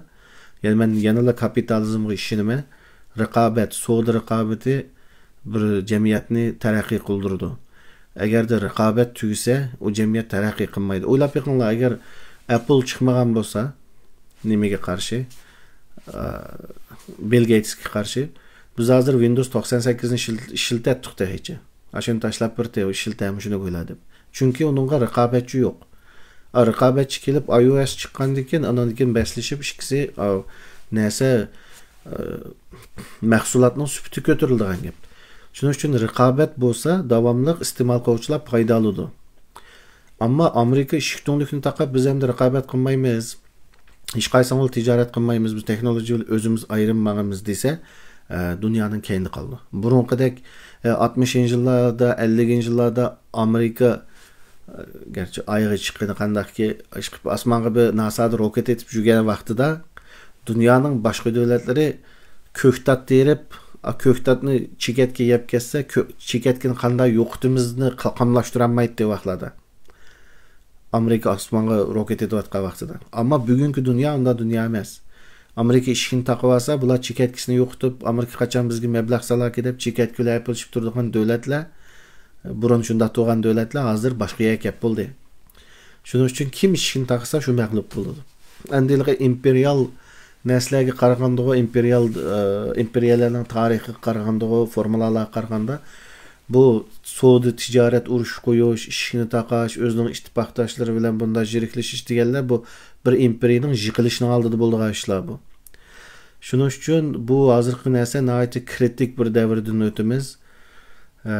يەنى مەن يەنىلا كاپىتالىزمغا ئىشىنىمەن، رىقابەت، سودا رىقابىتى بىر جەمئىيەتنى تەرەققىي قىلدۇرىدۇ. ئەگەردە رىقابەت تۈگىسە، ئۇ جەمئىيەت تەرەققىي قىلمايدۇ. ئويلاپ بېقىڭلار، ئەگەر ئەپل چىقمىغان بولسا، نېمىگە قارشى؟ ئا، بىل گېيتسكە قارشى. بىز ھازىر ۋىندوز توقسان سەككىزنى ئىشلىتەتتۇق تېخىچە. ئاشۇنى تاشلاپ بېرىپتۇ، ئىشلىتەممۇ شۇنى ئويلا دەپ. چۈنكى ئۇنىڭغا رىقابەتچى يوق. ئا، رىقابەتچى كېلىپ، ئاي ئو ئېس چىققاندىن كېيىن، ئانىڭدىن كېيىن بەسلىشىپ ئىككىسى، ئا، نەرسە، ئا، مەھسۇلاتنىڭ سۈپىتى كۆتۈرۈلىدىغان گەپ. شۇنىڭ ئۈچۈن رىقابەت بولسا، داۋاملىق ئىستېمال قىلغۇچىلار پايدا ئالىدۇ. ئەمما ئامېرىكا ئىشىك تۈڭلۈكنى تاقاپ، بىز ئەمدى رىقابەت قىلمايمىز، ھېچقايسىڭلار تىجارەت قىلمايمىز، بىز تېخنولوگىيە بىلەن ئۆزىمىز ئايرىم ماڭىمىز دېسە، ئە، دۇنيانىڭ كەينىدە قالىدۇ. بۇرۇنقىدەك، ئە، ئاتمىشىنچى يىللاردا، ئەللىكىنچى يىللاردا ئامېرىكا، ئە، گەرچە ئايغا چىققىنى قانداقكى، ئىشقىپ ئاسمانغا بىر ناسادا روكېت ئېتىپ يۈرگەن ۋاقتىدا، دۇنيانىڭ باشقا دۆلەتلىرى كۆكتات تېرىپ، ئا، كۆكتاتنى چېكەتكە يەپ كەتسە، كۆ-، چېكەتكىنى قانداق يوقىتىمىزنى قاملاشتۇرالمايتتى ئۇ ۋاقلاردا. ئامېرىكا ئاسمانغا روكېت ئېتىۋاتقان ۋاقتىدا. ئەمما بۈگۈنكى دۇنيا ئۇنداق دۇنيا ئەمەس. ئامېرىكا ئىشىكنى تاقىۋالسا، بۇلار چېكەتكىسىنى يوقىتىپ، ئامېرىكا قاچان بىزگە مەبلەغ سالاكى دەپ، چېكەتكە بىلەن ئېپىلىشىپ تۇرىدىغان دۆلەتلەر، بۇرۇن شۇنداق تۇرغان دۆلەتلەر ھازىر باشقا يەرگە كەپ بولدى. شۇنىڭ ئۈچۈن كىم ئىشىكنى تاقىسا، شۇ مەغلۇپ بولىدۇ. ئەمدى ھېلىقى ئىمپېرىيال نەرسىلەرگە قارىغاندىغۇ، ئىمپېرىيال، ئە، ئىمپېرىيەلەرنىڭ تارىخىغا قارىغاندىغۇ، فورمۇلالارغا قارىغاندا، بۇ سودا تىجارەت، ئۇرۇش قويۇش، ئىشىكنى تاقاش، ئۆزىنىڭ ئىتتىپاقداشلىرى بىلەن بۇنداق يىرىكلىشىش دېگەنلەر، بۇ بىر ئىمپېرىيىنىڭ يىقىلىشىنىڭ ئالدىدا بولىدىغان ئىشلار بۇ. شۇنىڭ ئۈچۈن بۇ ھازىرقى نەرسە ناھايىتى كرىتىك بىر دەۋردىن ئۆتىمىز. ئە،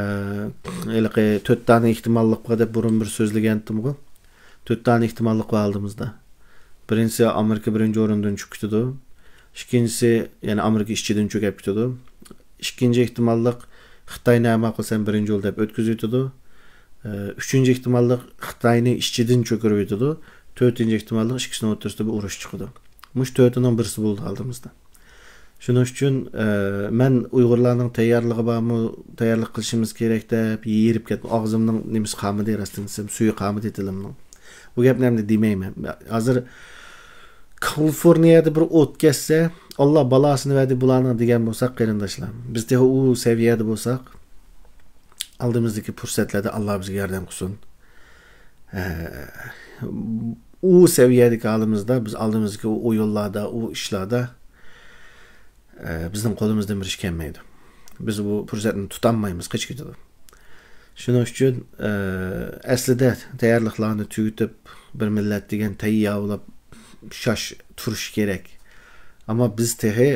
ھېلىقى تۆت دانە ئېھتىماللىق بار دەپ بۇرۇن بىر سۆزلىگەنتىمغۇ. تۆت دانە ئېھتىماللىق بار ئالدىمىزدا. بىرىنچىسى، ئامېرىكا بىرىنچى ئورۇندىن چۈشۈپ كېتىدۇ. ئىككىنچىسى، يەنى ئامېرىكا ئىچىدىن چۆكۈپ كېتىدۇ. ئىككىنچى ئېھتىماللىق، خىتاينى ھەر ماقۇل سەن بىرىنچى بول دەپ ئۆتكۈزۈۋېتىدۇ. ئە، ئۈچىنچى ئېھتىماللىق، خىتاينى ئىچىدىن چۆكۈرۈۋېتىدۇ. تۆتىنچى ئېھتىماللىق، ئىككىسىنىڭ ئوتتۇرىسىدا بىر ئۇرۇش چىقىدۇ. مۇشۇ تۆتىنىڭ بىرسى بولىدۇ ئالدىمىزدا. شۇنىڭ ئۈچۈن، ئە، مەن ئۇيغۇرلارنىڭ تەييارلىقى بارمۇ، تەييارلىق قىلىشىمىز كېرەك دەپ ھېرىپ كەتتىم. ئاغزىمنىڭ نېمىسى قالمىدى، راستىنى دېسەم، سۈيى قالمىدى تىلىمنىڭ. بۇ گەپنى ئەمدى دېمەيمەن. ھازىر كالىفورنىيەدە بىر ئوت كەتسە، ئاللا بالاسىنى بەردى بۇلارنىڭ دېگەن بولساق، قېرىنداشلار، بىز تېخى ئۇ سەۋىيەدە بولساق، ئالدىمىزدىكى پۇرسەتلەردە ئاللا بىزگە ياردەم قىلسۇن. ئە، ئۇ سەۋىيەدىكى ھالىمىزدا، بىز ئالدىمىزدىكى ئۇ ئويۇنلاردا، ئۇ ئىشلاردا، ئە، بىزنىڭ قولىمىزدىن بىر ئىش كەلمەيدۇ. بىز بۇ پۇرسەتنى تۇتالمايمىز، قېچىپ كېتىدۇ. شۇنىڭ ئۈچۈن، ئە، ئەسلىدە تەييارلىقلارنى تۈگىتىپ، بىر مىللەت دېگەن تەييار بولۇپ شاش تۇرۇش كېرەك. ئەمما بىز تېخى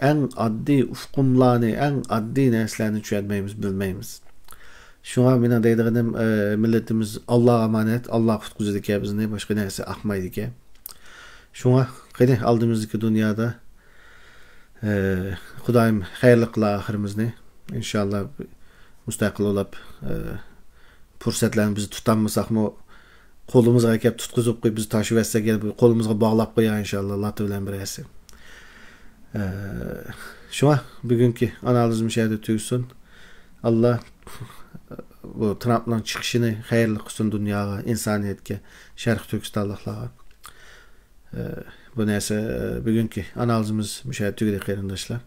ئەڭ ئاددىي ئۇقۇملارنى، ئەڭ ئاددىي نەرسىلەرنى چۈشەنمەيمىز، بىلمەيمىز. شۇڭا مېنىڭ دەيدىغىنىم، ئە، مىللىتىمىز ئاللاغا ئامانەت، ئاللا قۇتقۇزىدىكەن بىزنى، باشقا نەرسە ئاقمايدىكەن. شۇڭا قېنى ئالدىمىزدىكى دۇنيادا، ئە، خۇدايىم خەيرلىك قىلا ئاخىرىمىزنى. ئىنشاللا مۇستەقىل بولاپ، ئە، پۇرسەتلەرنى بىز تۇتالمىساقمۇ، قولىمىزغا ئەكەپ تۇتقۇزۇپ قويۇپ، بىز تاشىۋەتسەك، يەنە بىر قولىمىزغا باغلاپ قويار، ئىنشاللا، لاتا بىلەن بىرەرسى. ئە، شۇڭا بۈگۈنكى ئانالىزىم شۇ يەردە تۈگىسۇن. ئاللا بۇ ترامپنىڭ چىقىشىنى خەيرلىك قىلسۇن دۇنياغا، ئىنسانىيەتكە، شەرقىي تۈركىستانلىقلارغا. ئە، بۇ نەرسە، ئە، بۈگۈنكى ئانالىزىمىز مۇشۇ يەردە تۈگىدى، قېرىنداشلار.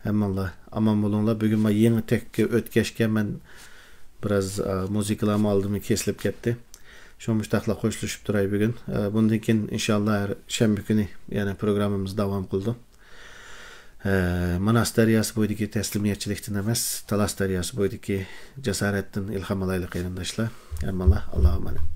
ھەممىڭلار ئامان بولۇڭلار. بۈگۈن مانا يېڭى تەككە ئۆتكەچكە مەن بىراز، ئە، مۇزىكىلارمۇ ئالدىمغا كېسىلىپ كەتتى. شۇڭا مۇشۇنداقلا خوشلىشىپ تۇراي بۈگۈن. ئە، بۇندىن كېيىن ئىنشاللا ھەر شەنبە كۈنى يەنە پروگراممىمىز داۋام قىلىدۇ. ئە، ماناس دەرياسى بويىدىكى تەسلىمىيەتچىلىكتىن ئەمەس، تالاس دەرياسى بويىدىكى جاسارەتتىن ئىلھام ئالايلى، قېرىنداشلار. ھەممىڭلار ئاللاغا ئامانەت.